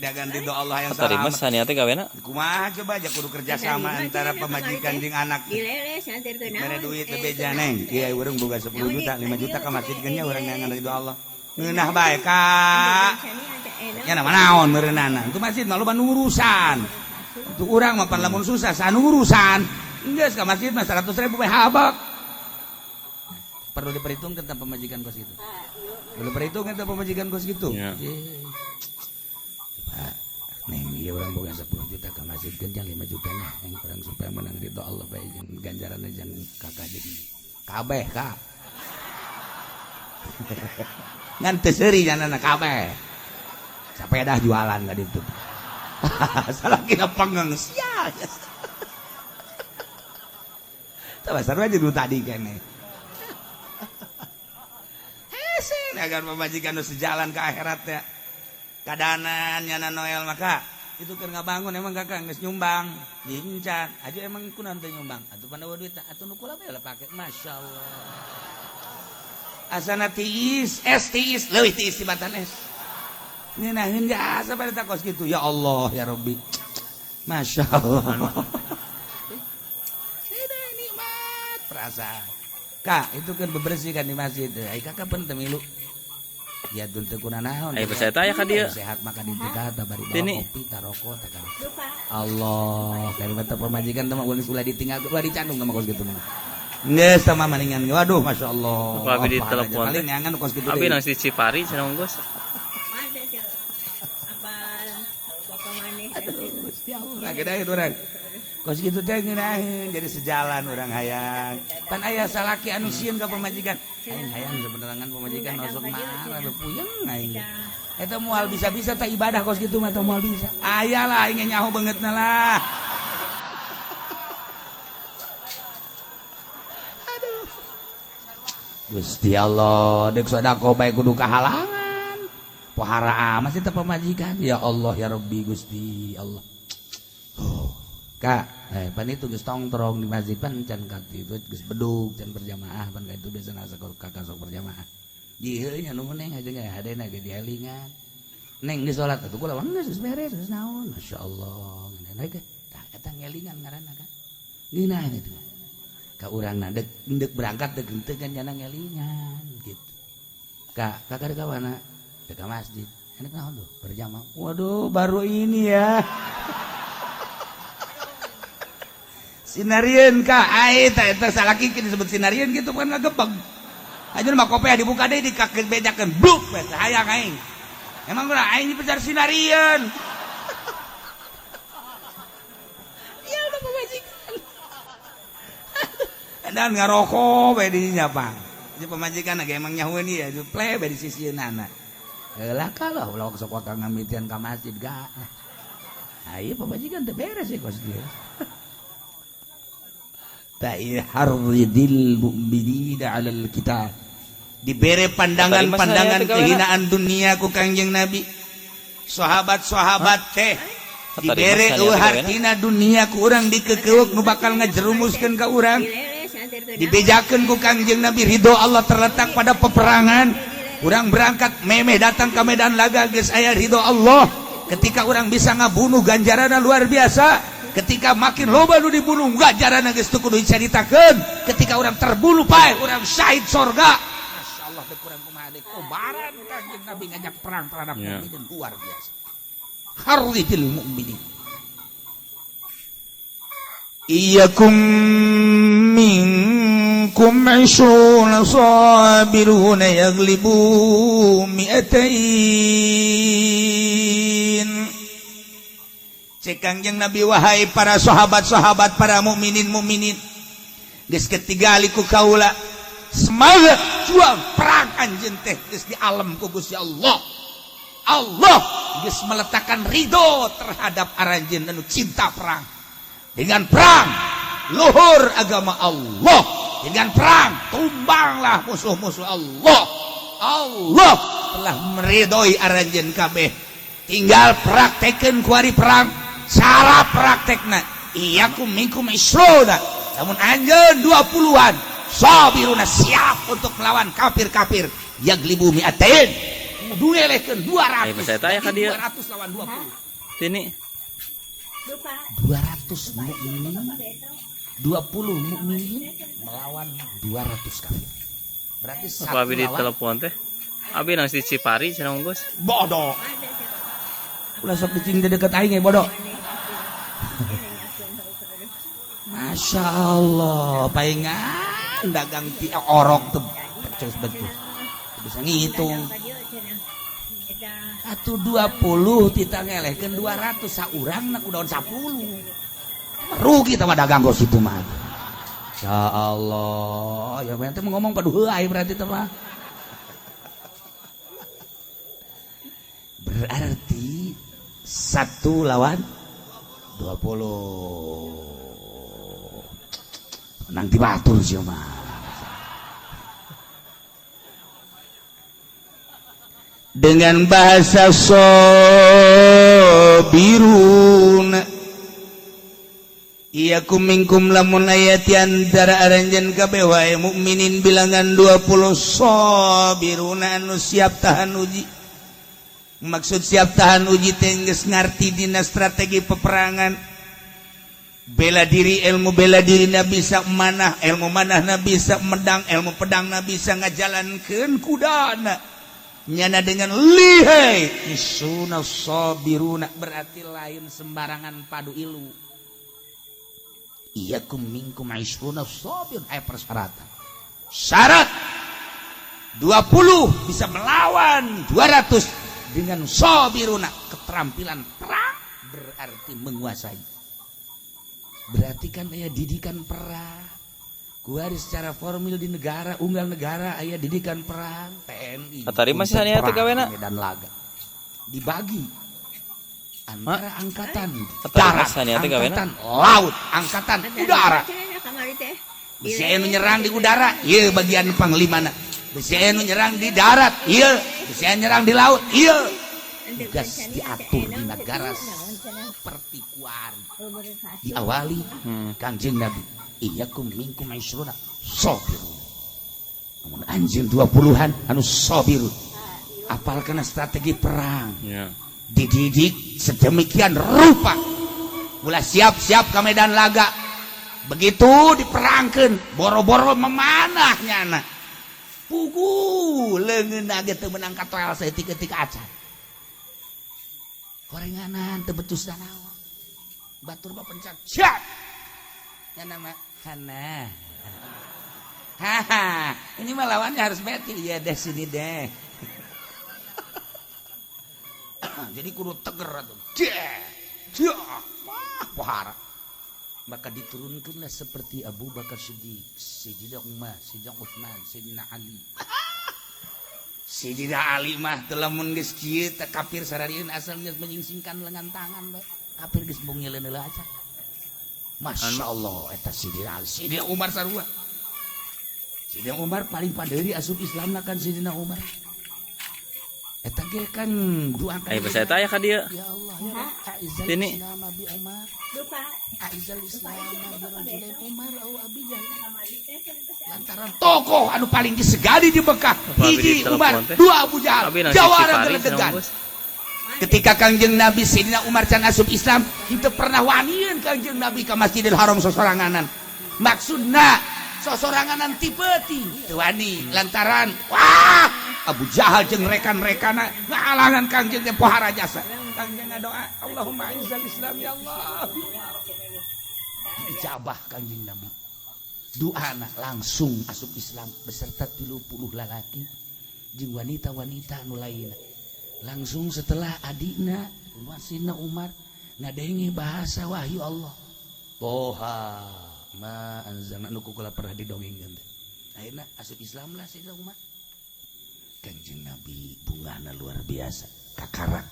Dagang ridho Allah yang katarima sania teh gawena. Kumaha coba aja kudu kerja sama antara pamajikan jeung anak. Mere duit bebeja neng. Ieu urang boga 10 juta, 5 juta ka masjid nya urang neangan ridho Allah. Ngeunah bae ka. Nya nama naon meureunana. Itu masjid mah loba urusan. Itu urang mah pan lamun susah sanu urusan. Geus ka masjid mah 100 ribu we habak. Perlu diperhitungkan tentang pemajikan kos itu. Perlu diperhitungkan tentang pemajikan kos gitu. Ya. Pak, neng ieu urang boga 10 juta ka masjid genjang 5 jutanya neng urang supaya menang ridho Allah bae jeung ganjaranna jeung kakak jeung kabeh ka. Ngan teu seuri nyanana kabeh. Sapedah jualan ka ditu. Salah kina pengeng sia. Tah sarua jeung nu tadi keneh. Agar pemajikan nu sejalan ke akhirat ya. Kadanan nyana Noel maka itu keur ngabangun emang kakak geus nyumbang dincan aja emang kunaon teu nyumbang atuh pan eueuh duit atuh nu kula bae lah pake masyaallah asana tiis es tiis leuwih tiis tibatan es ngeunaheun jasa pada takos kitu ya Allah ya Rabbi masyaallah tidak nikmat perasaan kak itu kan bebersih kan di masjid ai kakak pun teu milu ya tun teu kunanaon. Ayo percaya tanya ka dieu. Sehat makan di kata bari bawa kopi taroko tah. Allah, kalimat pamajikan teh mah ulah ditinggal ulah dicandung sama kos kitu mah. Geus sama maningan. Waduh, masyaallah. Abi di telepon. Paling neangan kos kitu. Abi nang si Cipari cenah geus. Apa bapak maneh. Aduh, Gusti Allah, gedaeun urang. Kos kitu teh ngeunaheun jadi sejalan urang hayang. Pan aya salaki anu sieun ka pamajikan. Aing hayang sebenerangan pamajikan osok marah puyeng aing. Eta moal bisa-bisa teh ibadah kos kitu mah teh moal bisa. Aya lah aing nyaho beungeutna lah. Aduh. Gusti Allah, deuk sedekah bae kudu kahalangan. Pohara amat sih teh pamajikan. Ya Allah ya Rabbi Gusti Allah. Oh. Kak, pan itu geus tongtrong di masjid pan can ka itu geus bedug can berjamaah pan ka itu biasa nasa kakak sok berjamaah. Ieu nya nu neng aja nya hadena ge dielingan. Neng di salat atuh kula geus geus beres geus naon. Masyaallah. Ngeunah ge tah eta ngelingan ngaranna kan. Ngeunah gitu. Ka urangna deuk berangkat deuk henteu kan jana ngelingan gitu. Kak, kakak ka mana? Ka masjid. Enak naon tuh berjamaah. Waduh, baru ini ya. Sinarieun ka ai ta eta salaki disebut sinarieun gitu kan ngagebeg. Aja mah kopea dibuka deui dikakebejakeun bluk we hayang aing. Emang urang aing dipecar sinarieun. Ya udah pamajikan. Dan ngarokok we di dinya pang. Jadi pamajikan ge emang nyahueun ieu ple we di sisieunana. Heula kalau ulah sok wakang ngamitian ka masjid ga. Ayo pamajikan teu beres ya kos dia. Ta'ihardil mu'minina 'alal kitab. Dibere pandangan-pandangan kehinaan dunia ku Kangjeng Nabi. Sahabat-sahabat teh dibere hartina dunia ku urang dikekewek nu bakal ngajerumuskeun ka urang. Dibejakeun ku Kangjeng Nabi ridho Allah terletak pada peperangan. Urang berangkat memeh datang ke medan laga geus aya ridho Allah. Ketika orang bisa ngabunuh ganjaranna luar biasa. Ketika makin loba nu dibunuh ganjaranna geus teu kudu dicaritakeun. Ketika orang terbunuh pae urang syahid sorga. Masyaallah teh kurang kumaha deui kobaran Kangjeng Nabi ngajak perang terhadap mukminin luar biasa. Harridil mu'minin. Iyakum minkum 20 sabiruna yaglibu 200. Cek Kangjeng Nabi wahai para sahabat-sahabat para mukminin mukminin geus ketinggali ku kaula semangat juang perang anjeun teh geus di alam ku Gusti Allah. Allah geus meletakkan ridho terhadap aranjeun anu cinta perang. Dengan perang luhur agama Allah, dengan perang tumbanglah musuh-musuh Allah. Allah telah meridhoi aranjeun kabeh. Tinggal praktekeun kuari perang. Cara praktekna iyakum minkum isruna, namun anjeun 20-an sabiruna siap untuk melawan kafir-kafir yaglibu mi'atain kudu ngelehkeun 200. Saya tanya ka dia. 200 lawan 20. Sini. 200 mukminin, 20 mukminin melawan 200 kafir. Berarti satu Apa abi di lawan telepon teh? Abi nang di Cipari cenah onggoh. Bodoh. Ulah sok dicing di deket aing ya bodoh. Masya Allah, palingan dagang ti orok tuh becus-becus. Bisa ngitung. Atuh 20 tita ngelehkeun 200 saurang nak udahan 10. Rugi tah mah dagang kos itu mah. Ya Allah, ya berarti ngomong paduh heuay berarti teh mah. Berarti 1 lawan 20. Menang di batur sih mah. Dengan bahasa sobirun iyakum minkum lamun ayati antara aranjeun kabeh wae mukminin bilangan 20 sabiruna anu siap tahan uji. Maksud siap tahan uji teh geus ngarti dina strategi peperangan. Bela diri, ilmu bela diri na bisa manah, ilmu manah na bisa medang, ilmu pedang na bisa ngajalankeun kudana. Nyana dengan lihai isuna sabiruna berarti lain sembarangan padu ilu. Iyakum minkum isuna sabir aya persyaratan. Syarat 20 bisa melawan 200 dengan sabiruna, keterampilan perang berarti menguasai. Berarti kan aya didikan perang. Kuari secara formil di negara unggal negara aya didikan perang TNI. Atari masih sania teh gawena medan laga. Dibagi antara angkatan darat, angkatan laut, angkatan udara. Bisi anu nyerang di udara, ieu bagian panglimana. Bisi anu nyerang di darat, ieu. Bisi anu nyerang di laut, ieu. Tugas diatur di negara seperti kuari. Diawali Kangjeng Nabi, iyakum minkum isruna sabirun. Namun anjeun 20-an anu sabirun. Apal kana strategi perang. Dididik sedemikian rupa. Ulah siap-siap ke medan laga. Begitu diperangkeun, boro-boro memanah nyana. Pugu leungeun ge teu meunang katoel saeutik-eutik acan. Gorenganan teu betus danaon. Batur mah pencak. Siap. Nyana mah hana. Haha, ini mah lawannya harus mati. Ya deh sini deh. Jadi kudu teger atuh. Deh. Deh. Wah, pohara. Maka diturunkanlah seperti Abu Bakar Siddiq, Sayyidina Umar, Sayyidina Utsman, Sayyidina Ali. Sayyidina Ali mah teu lamun geus kieu teh kafir sararieun asal geus menyingsingkan lengan tangan bae. Kafir geus bungieun heula aja. Masya Allah eta Sidina Ali, Sidina Umar sarua. Sidina Umar paling padeuri asup Islamna kan Sidina Umar. Eta ge kan doa kan. Aya bahasa eta aya ka dieu. Ya Allah ya Rabb, a'izzal Sini. Islam bi Umar. Lupa. A'izzal Islam bi rajulain Umar au Abi Jahal. Lantaran tokoh anu paling disegani di Mekah, Apa abi hiji ditelepon Umar, teh? dua Abu Jahal, Abi nang jawara Cipari cenah geledegan. Gus. Ketika Kangjeng Nabi Sayyidina Umar can asup Islam, itu pernah wanian Kangjeng Nabi ke Masjidil Haram sosoranganan. Maksudna sosoranganan tipe ti teu wani lantaran wah Abu Jahal jeung rekan-rekana ngahalangan Kangjeng teh pohara jasa. Kangjeng ngadoa, Allahumma izzal Islam ya Allah. Diijabah Kangjeng Nabi. Doana langsung asup Islam beserta 30 lalaki jeung wanita-wanita anu lainna. Langsung setelah adikna Sidina Umar ngadenge bahasa wahyu Allah. Toha ma anzalna nu kula pernah didongengkeun teh. Akhirna asup Islam lah Sidina Umar. Kangjeng Nabi bungahna luar biasa kakarak.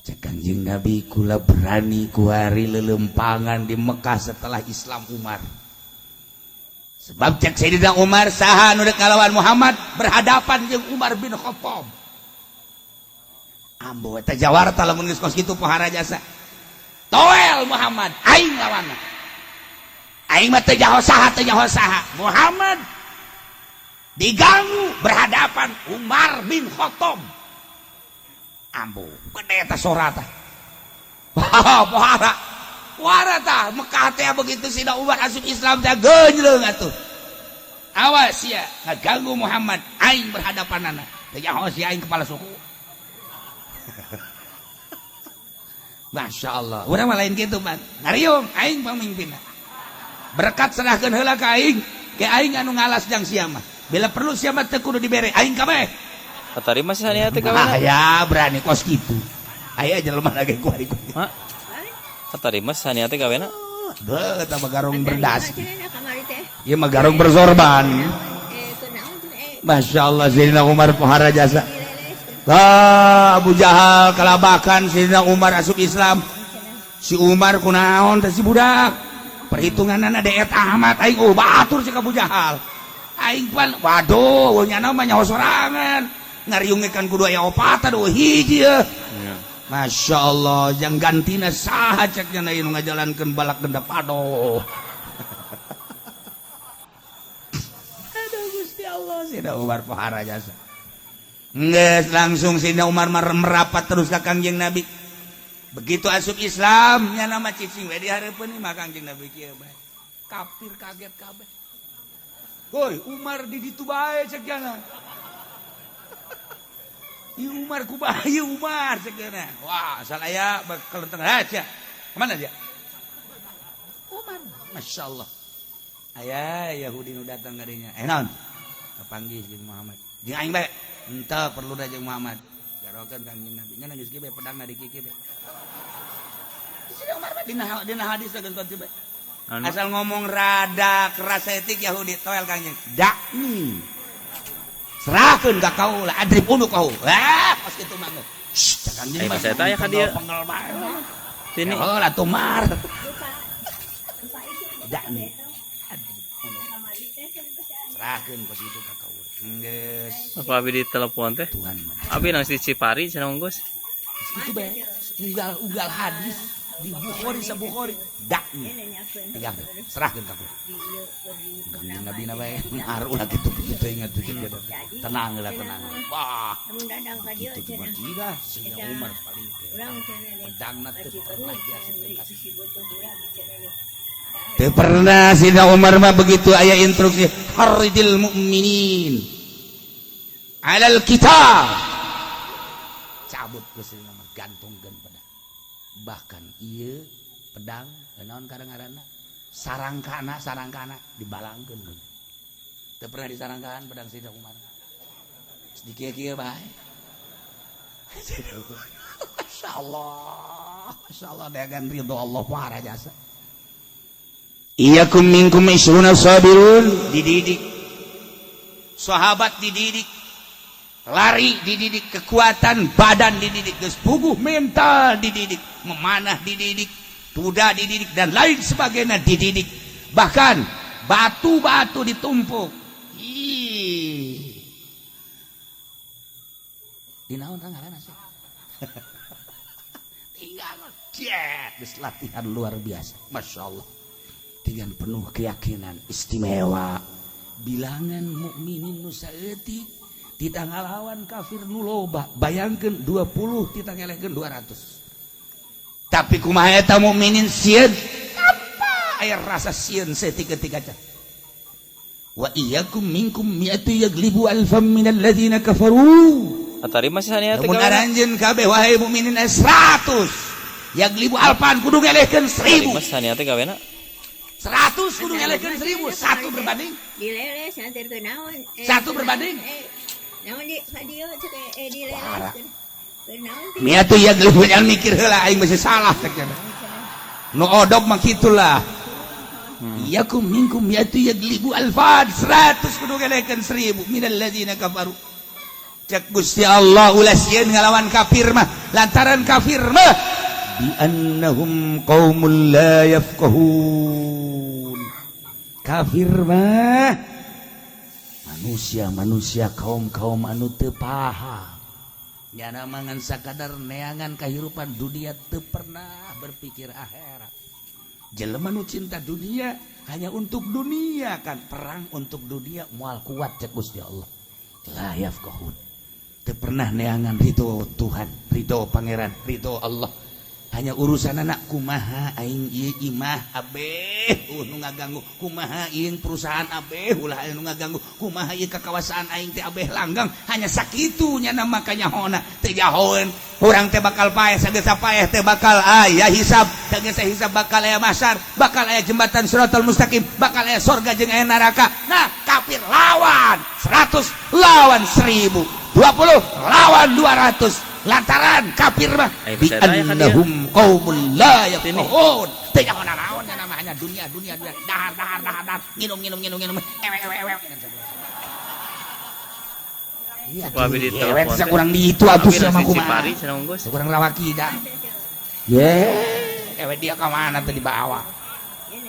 Cek Kangjeng Nabi kula berani kuari lelempangan di Mekah setelah Islam Umar. Sebab cek Sayyidina Umar saha nu dek ngalawan Muhammad berhadapan jeung Umar bin Khattab. Ambo eta jawarta lamun geus kos kitu pohara jasa. Toel Muhammad aing lawanna. Aing mah teu jaho saha teu jaho saha. Muhammad diganggu berhadapan Umar bin Khattab. Ambo gede eta sora tah. Pohara. Pohara tah Mekah teh begitu Sidina Umar asup Islam teh geunjleung atuh. Awas sia ngaganggu Muhammad aing berhadapanana. Teu jaho sia aing kepala suku. Masya Allah, urang mah lain kitu man. Ngariung aing pamimpinna. Berkat serahkeun heula ka aing, ke aing anu ngalas jang sia mah. Bila perlu sia mah teu kudu dibere aing kabeh. Katarima sih sania teh gawena. Ah ya berani kos kitu. Aya jelema lagi ku hari ku. Ha? Katarima sania teh gawena. Beuh eta mah garong berdas. Cenah kamari teh. Ieu mah garong bersorban. Kunaon cenah Masya Allah Sayyidina Umar pohara jasa. dileles. Ah, Abu Jahal kelabakan Sayyidina Umar asup Islam. Si Umar kunaon teh si budak. Perhitunganna deet Ahmad aing oh batur si Abu Jahal. Aing pan waduh nyana mah nyaho sorangan. Ngariungeun kan kudu aya opat aduh hiji yeuh. Masya Allah yang gantina saha cek nya ieu nu ngajalankeun balak gendap aduh. Aduh Gusti Allah Sayyidina Umar pohara jasa. Nges langsung Sayyidina Umar merapat terus ka Kangjeng Nabi. Begitu asup Islam nya nama cicing we di hareupeun mah Kangjeng Nabi kieu bae. Kafir kaget kabeh. Woi, Umar di ditu bae cek jana. Ieu Umar kumaha ieu Umar cek jana. Wah, asal aya kelenteng aja. Kemana dia? Umar, Masya Allah. Aya Yahudi nu datang ka dinya. Eh naon? Kapanggih jeung Muhammad. Jeung aing bae. Henteu perlu da jeung Muhammad. Garokeun Kangjeng Nabi. Nya geus kieu bae pedangna di kieu bae. Sini Umar bae dina hadis geus kieu bae. Anu Asal ngomong rada keras etik Yahudi toel Kangjeng. Dakni. Serahkeun ka kaula adrib unu kau. Ah, pas kitu mah. Shh, cek Kangjeng Ai mah. bahasa eta aya ka dieu. Pengel bae. Sini. Oh, lah tumar. Lupa. Lupa itu. Dakni. Adrib unu. Kamari teh cenah Serahkeun pas kitu ka kaula. Geus. Apa abi ditelepon teh? Tuhan. Abi nang di Cipari cenah Gus. Itu bae. Unggal-unggal hadis di Bukhari sa Bukhari. Dakni. Tiga, serahkeun ka kaula. Kangjeng Nabi na bae ngaruh ulah kitu kitu ingat tuh gitu. Tenang lah tenang. Wah, Lamun dadang ka dieu kitu cenah. mah tidak Sayyidina Umar paling teh. Urang cenah deh. Pedangna teu pernah diasupkeun ka Sisi butuh urang cenah deh. Teu pernah Sayyidina Umar mah begitu aya instruksi haridil mukminin alal kitab. Cabut ku Sayyidina Umar gantungkeun pedang. Bahkan ieu pedang naon kadang-kadang sarangkana dibalangkeun. Teu pernah disarangkaan pedang Sayyidina Umar. Dikieu-kieu bae. Masya Allah, Masya Allah dengan ridho Allah para jasa. Iyakum minkum isruna sabirun dididik. Sahabat dididik. Lari dididik, kekuatan badan dididik, geus puguh mental dididik, memanah dididik, kuda dididik, dan lain sebagainya dididik. Bahkan batu-batu ditumpuk. Ih. Di naon ngaranna sih? Tinggal geus latihan luar biasa. Masya Allah. Dengan penuh keyakinan istimewa. Bilangan mukminin nu saeutik titah ngalawan kafir nu loba. Bayangkeun 20 titah ngelehkeun 200. Tapi kumaha eta mukminin sieun? Apa aya rasa sieun saeutik ketika can? Wa iyyakum minkum mi'atu yaglibu alfan minal ladzina kafaru. Atari masih sania teh Lamun gawena. Aranjeun kabeh wahai mukminin 100 yaglibu alfan kudu ngelehkeun Atari 1000. mas sania teh gawena. 100 kudu ngelehkeun 1000, satu berbanding Dileles anterkeun naon? Satu berbanding. Naon di ka dieu cek dileles. Parah. Keur naon teh? Miatu yaglibu yang mikir heula aing masih salah cek nya. Nu odok mah kitulah. Yakum minkum miatu yaglibu alfan, 100 kudu ngelehkeun 1000 minal ladzina kafaru. Cek Gusti Allah ulah sieun ngalawan kafir mah lantaran kafir mah bi annahum qaumul la yafqahun. Kafir mah manusia-manusia kaum-kaum anu teu paham. Nyana mangan sakadar neangan kehidupan dunia, teu pernah berpikir akhirat. Jelema nu cinta dunia hanya untuk dunia kan perang untuk dunia moal kuat cek Gusti Allah. La yafqahun. Teu pernah neangan ridho Tuhan, ridho Pangeran, ridho Allah. Hanya urusan anak kumaha aing ieu imah abeh nu ngaganggu, kumaha ieu perusahaan abeh ulah anu ngaganggu, kumaha ieu kakawasaan aing teh abeh langgang, hanya sakitu nya makanya hona teu jahoeun urang teh bakal paeh, sageus paeh teh bakal aya hisab, sageus hisab bakal aya mahsyar, bakal aya jembatan siratal mustaqim, bakal aya sorga jeung aya neraka. Nah, kafir lawan 100 lawan 1000, 20 lawan 200 lantaran kafir mah Ayo, bi percaya kan dia. Annahum qaumul la yafqahun. Teu nyaho naon nya namanya dunia dunia dunia, dahar dahar dahar dahar, nginum nginum nginum nginum, ewe ewe ewe. Iya, Wah, abi tuh, ditelepon ewe teh. kurang di itu atuh Abi sama nasi kumaha. Cipari cenah Gus. Kurang rawaki dah. Ye, ewe dia ke mana tuh dibawa? Di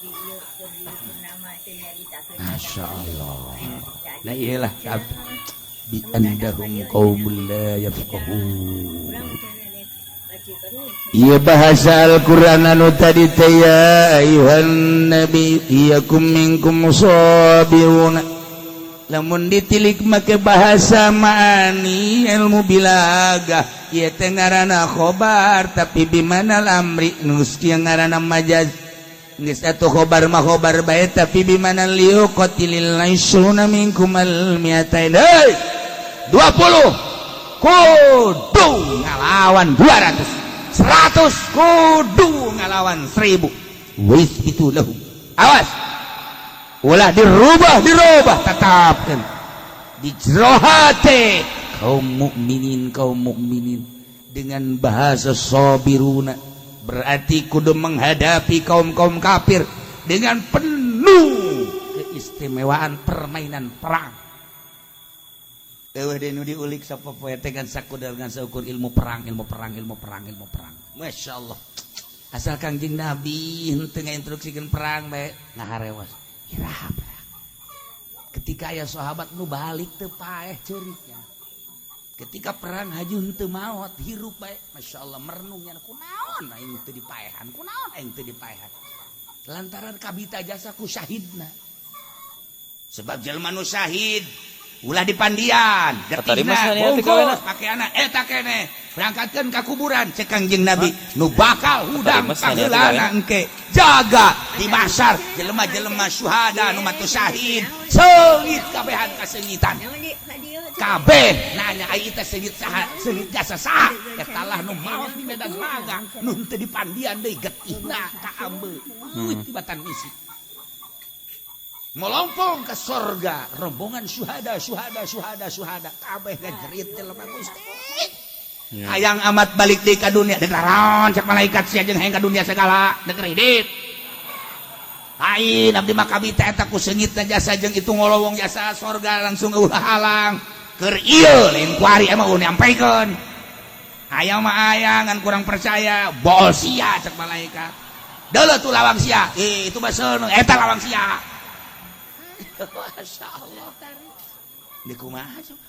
ieu keur di purnama teh nyaritakeun. Masya Allah. Nah iyalah, bi annahum qaumul la yafqahun. Urang cenah dek ka Ciperut. Iya, bahasa Al-Quran anu tadi teh, ya ayuhan nabi iyakum minkum sabiruna. Lamun ditilik make bahasa ma'ani ilmu balaghah, ieu teh ngaranna khobar tapi bimana amri, nu kieu ngaranna majaz. Geus atuh khobar mah khobar bae tapi bimana liyuqatilil isyruna minkum al mi'atain. Hei, 20 kudu ngalawan 200, 100 kudu ngalawan 1000. Wis itu lahu, awas ulah dirubah dirubah, tetapkan di jero hate kaum mukminin. Kaum mukminin dengan bahasa sabiruna berarti kudu menghadapi kaum-kaum kafir dengan penuh keistimewaan permainan perang. Eueuh deui nu diulik sapopoe teh kan sakudar ngan saukur ilmu perang, ilmu perang, ilmu perang, ilmu perang. Masya Allah. Asal Kangjeng Nabi henteu ngainstruksikeun perang bae ngaharewas. Iraha perang. Ketika aya sahabat nu balik teu paeh ceuriknya. Ketika perang haju henteu maot, hirup bae. Masya Allah, merenungnya kunaon aing teu dipaehan, kunaon aing teu dipaehan. Lantaran kabita jasa ku syahidna. Sebab jelema nu syahid ulah dipandian, Tadi getihna mah sania teh bungkus kawena. Pakaianna eta keneh berangkatkeun ka kuburan. Cek Kangjeng Nabi nu bakal hudang Tadi mah sania teh paheulana kawena. Engke jaga di mahsyar jelema-jelema syuhada nu matu syahid, seungit kabehan kaseungitan. Naon di ka dieu cek. Kabeh nanya ai teh seungit saha, seungit jasa saha? Eta lah nu maot di medan laga nu henteu dipandian deui, getihna kaambe tibatan misi melompong ke sorga rombongan syuhada syuhada syuhada syuhada, kabeh ngajerit jelema, Gusti, hayang amat balik deui ka dunia. Dek naraon cek malaikat, sia jeung hayang ka dunia segala dek kredit. Lain abdi mah kabita eta ku seungitna jasa jeung itu ngolowong jasa sorga langsung eueuh halang. Keur ieu lain kuari emang eueuh nyampaikan. Aya mah aya ngan kurang percaya, bol sia cek malaikat. Deuleu tuh lawang sia. Eh itu mah seuneu eta lawang sia. Masya Allah. Di kumaha coba?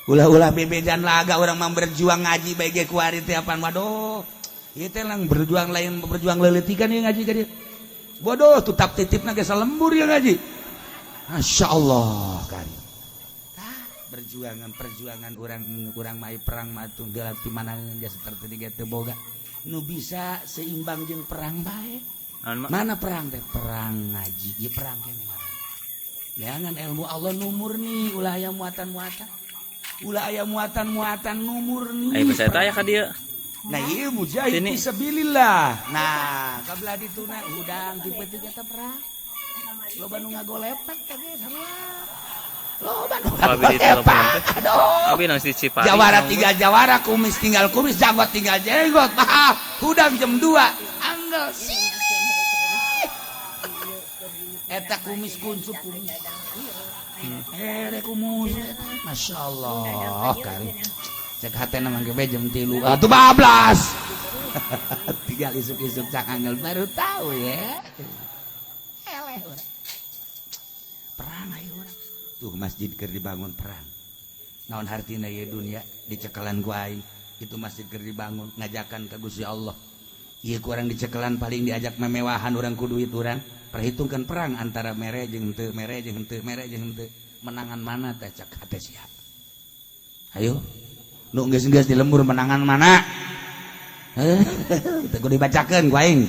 Ulah-ulah bebejan laga orang mah berjuang ngaji bae ge kuari teh apaan waduh. Ieu teh lang berjuang lain berjuang leuletikan ieu ngaji ka dieu. Bodoh tutap titipna ge salembur ya ngaji. Masya Allah kari. Tah perjuangan perjuangan urang urang mah perang mah atuh geura ti mana jasa terteu ge teu boga. Nu bisa seimbang jeung perang bae. Mana perang teh? Perang ngaji, ieu perang keneh ngaran. Jangan ilmu Allah nu murni ulah aya muatan-muatan. Ulah aya muatan-muatan nu murni. Ayo bahasa eta aya ka dieu. Nah ieu mujahid Sini. Fisabilillah. Nah, kabelah dituna hudang tipe tiga teh perang. Loba nu ngagolepak teh ge sarua. Loba nu Abi di telepon ngagolepak. teh. Aduh. Abi nang di Cipari. Jawara cenah, tiga jawara, kumis tinggal kumis, janggot tinggal jenggot. Maaf, hudang jam 2. Anggel sini. Eta kumis kuncup kumis. Eh, kumis. Masya Allah, kali. Cek hatena mah ge jam 3. Atuh bablas. Tinggal isuk-isuk cak angel baru tahu ya. Eleh urang. Perang ayo urang. Tuh masjid keur dibangun perang. Naon hartina ieu dunia dicekalan ku aing. Itu masjid keur dibangun ngajakan ka Gusti Allah. Ieu ku urang dicekelan paling diajak memewahan urang ku duit urang. Perhitungkan perang antara mere jeung henteu, mere jeung henteu, mere jeung henteu. Menangan mana teh cek hate sia. Ayo. Nu geus-geus di lembur menangan mana? Teu kudu dibacakeun ku aing.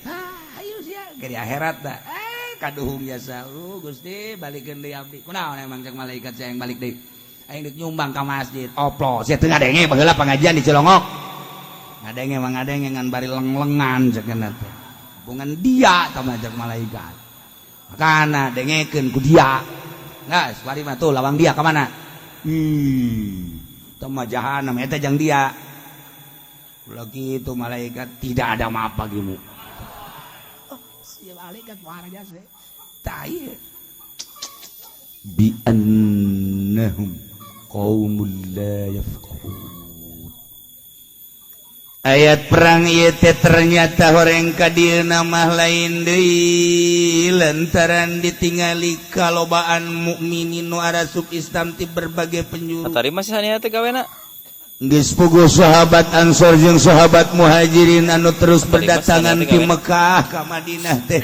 Ah, ayo sia ke di akhirat dah. Eh, kaduhung jasa. Gusti balikeun deui abdi. Kunaon emang cek malaikat sia yang balik deui. Aing deuk nyumbang ka masjid. Oplo, sia teu ngadenge baheula pengajian di Cilongok. Ngadenge mah ngadenge ngan bari leng-lengan cek teh. Hubungan dia sama cek malaikat. Makana dengekeun ku dia. Nah, bari mah tuh lawang dia ka mana? Teu mah jahanam eta jang dia. Ulah kitu malaikat tidak ada maaf bagimu. Oh, sia malaikat muara jasa. Tah ieu. Bi annahum qaumul la yafqahun. Ayat perang ieu teh ternyata horeng ka dieuna mah lain deui lantaran ditingali kalobaan mukminin nu arasup Islam ti berbagai penjuru. Tadi masih sania teh gawena. Geus puguh sahabat Ansor jeung sahabat Muhajirin anu terus berdatangan ti Mekah ka Madinah teh.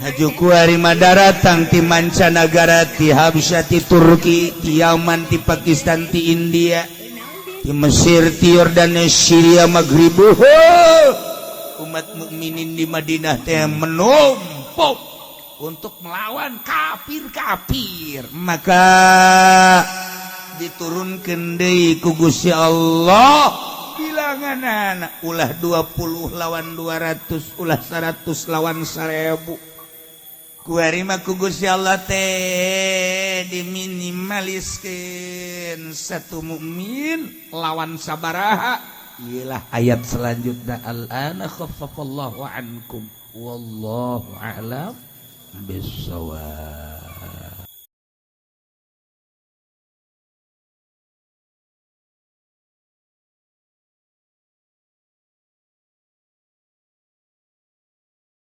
Haju kuari mah daratang ti mancanagara, ti Habsyah, ti Turki, ti Yaman, ti Pakistan, ti India, ti Mesir, ti Yordania, Syria, Maghribu. Umat mukminin di Madinah teh menumpuk untuk melawan kafir-kafir. Maka diturunkan deui ku Gusti Allah bilangan anak ulah 20 lawan 200, ulah 100 lawan 1000. Kuari mah ku Gusti Allah teh diminimaliskeun satu mukmin lawan sabaraha. Iyalah ayat selanjutnya, al-ana khaffafallahu ankum wallahu a'lam bissawab.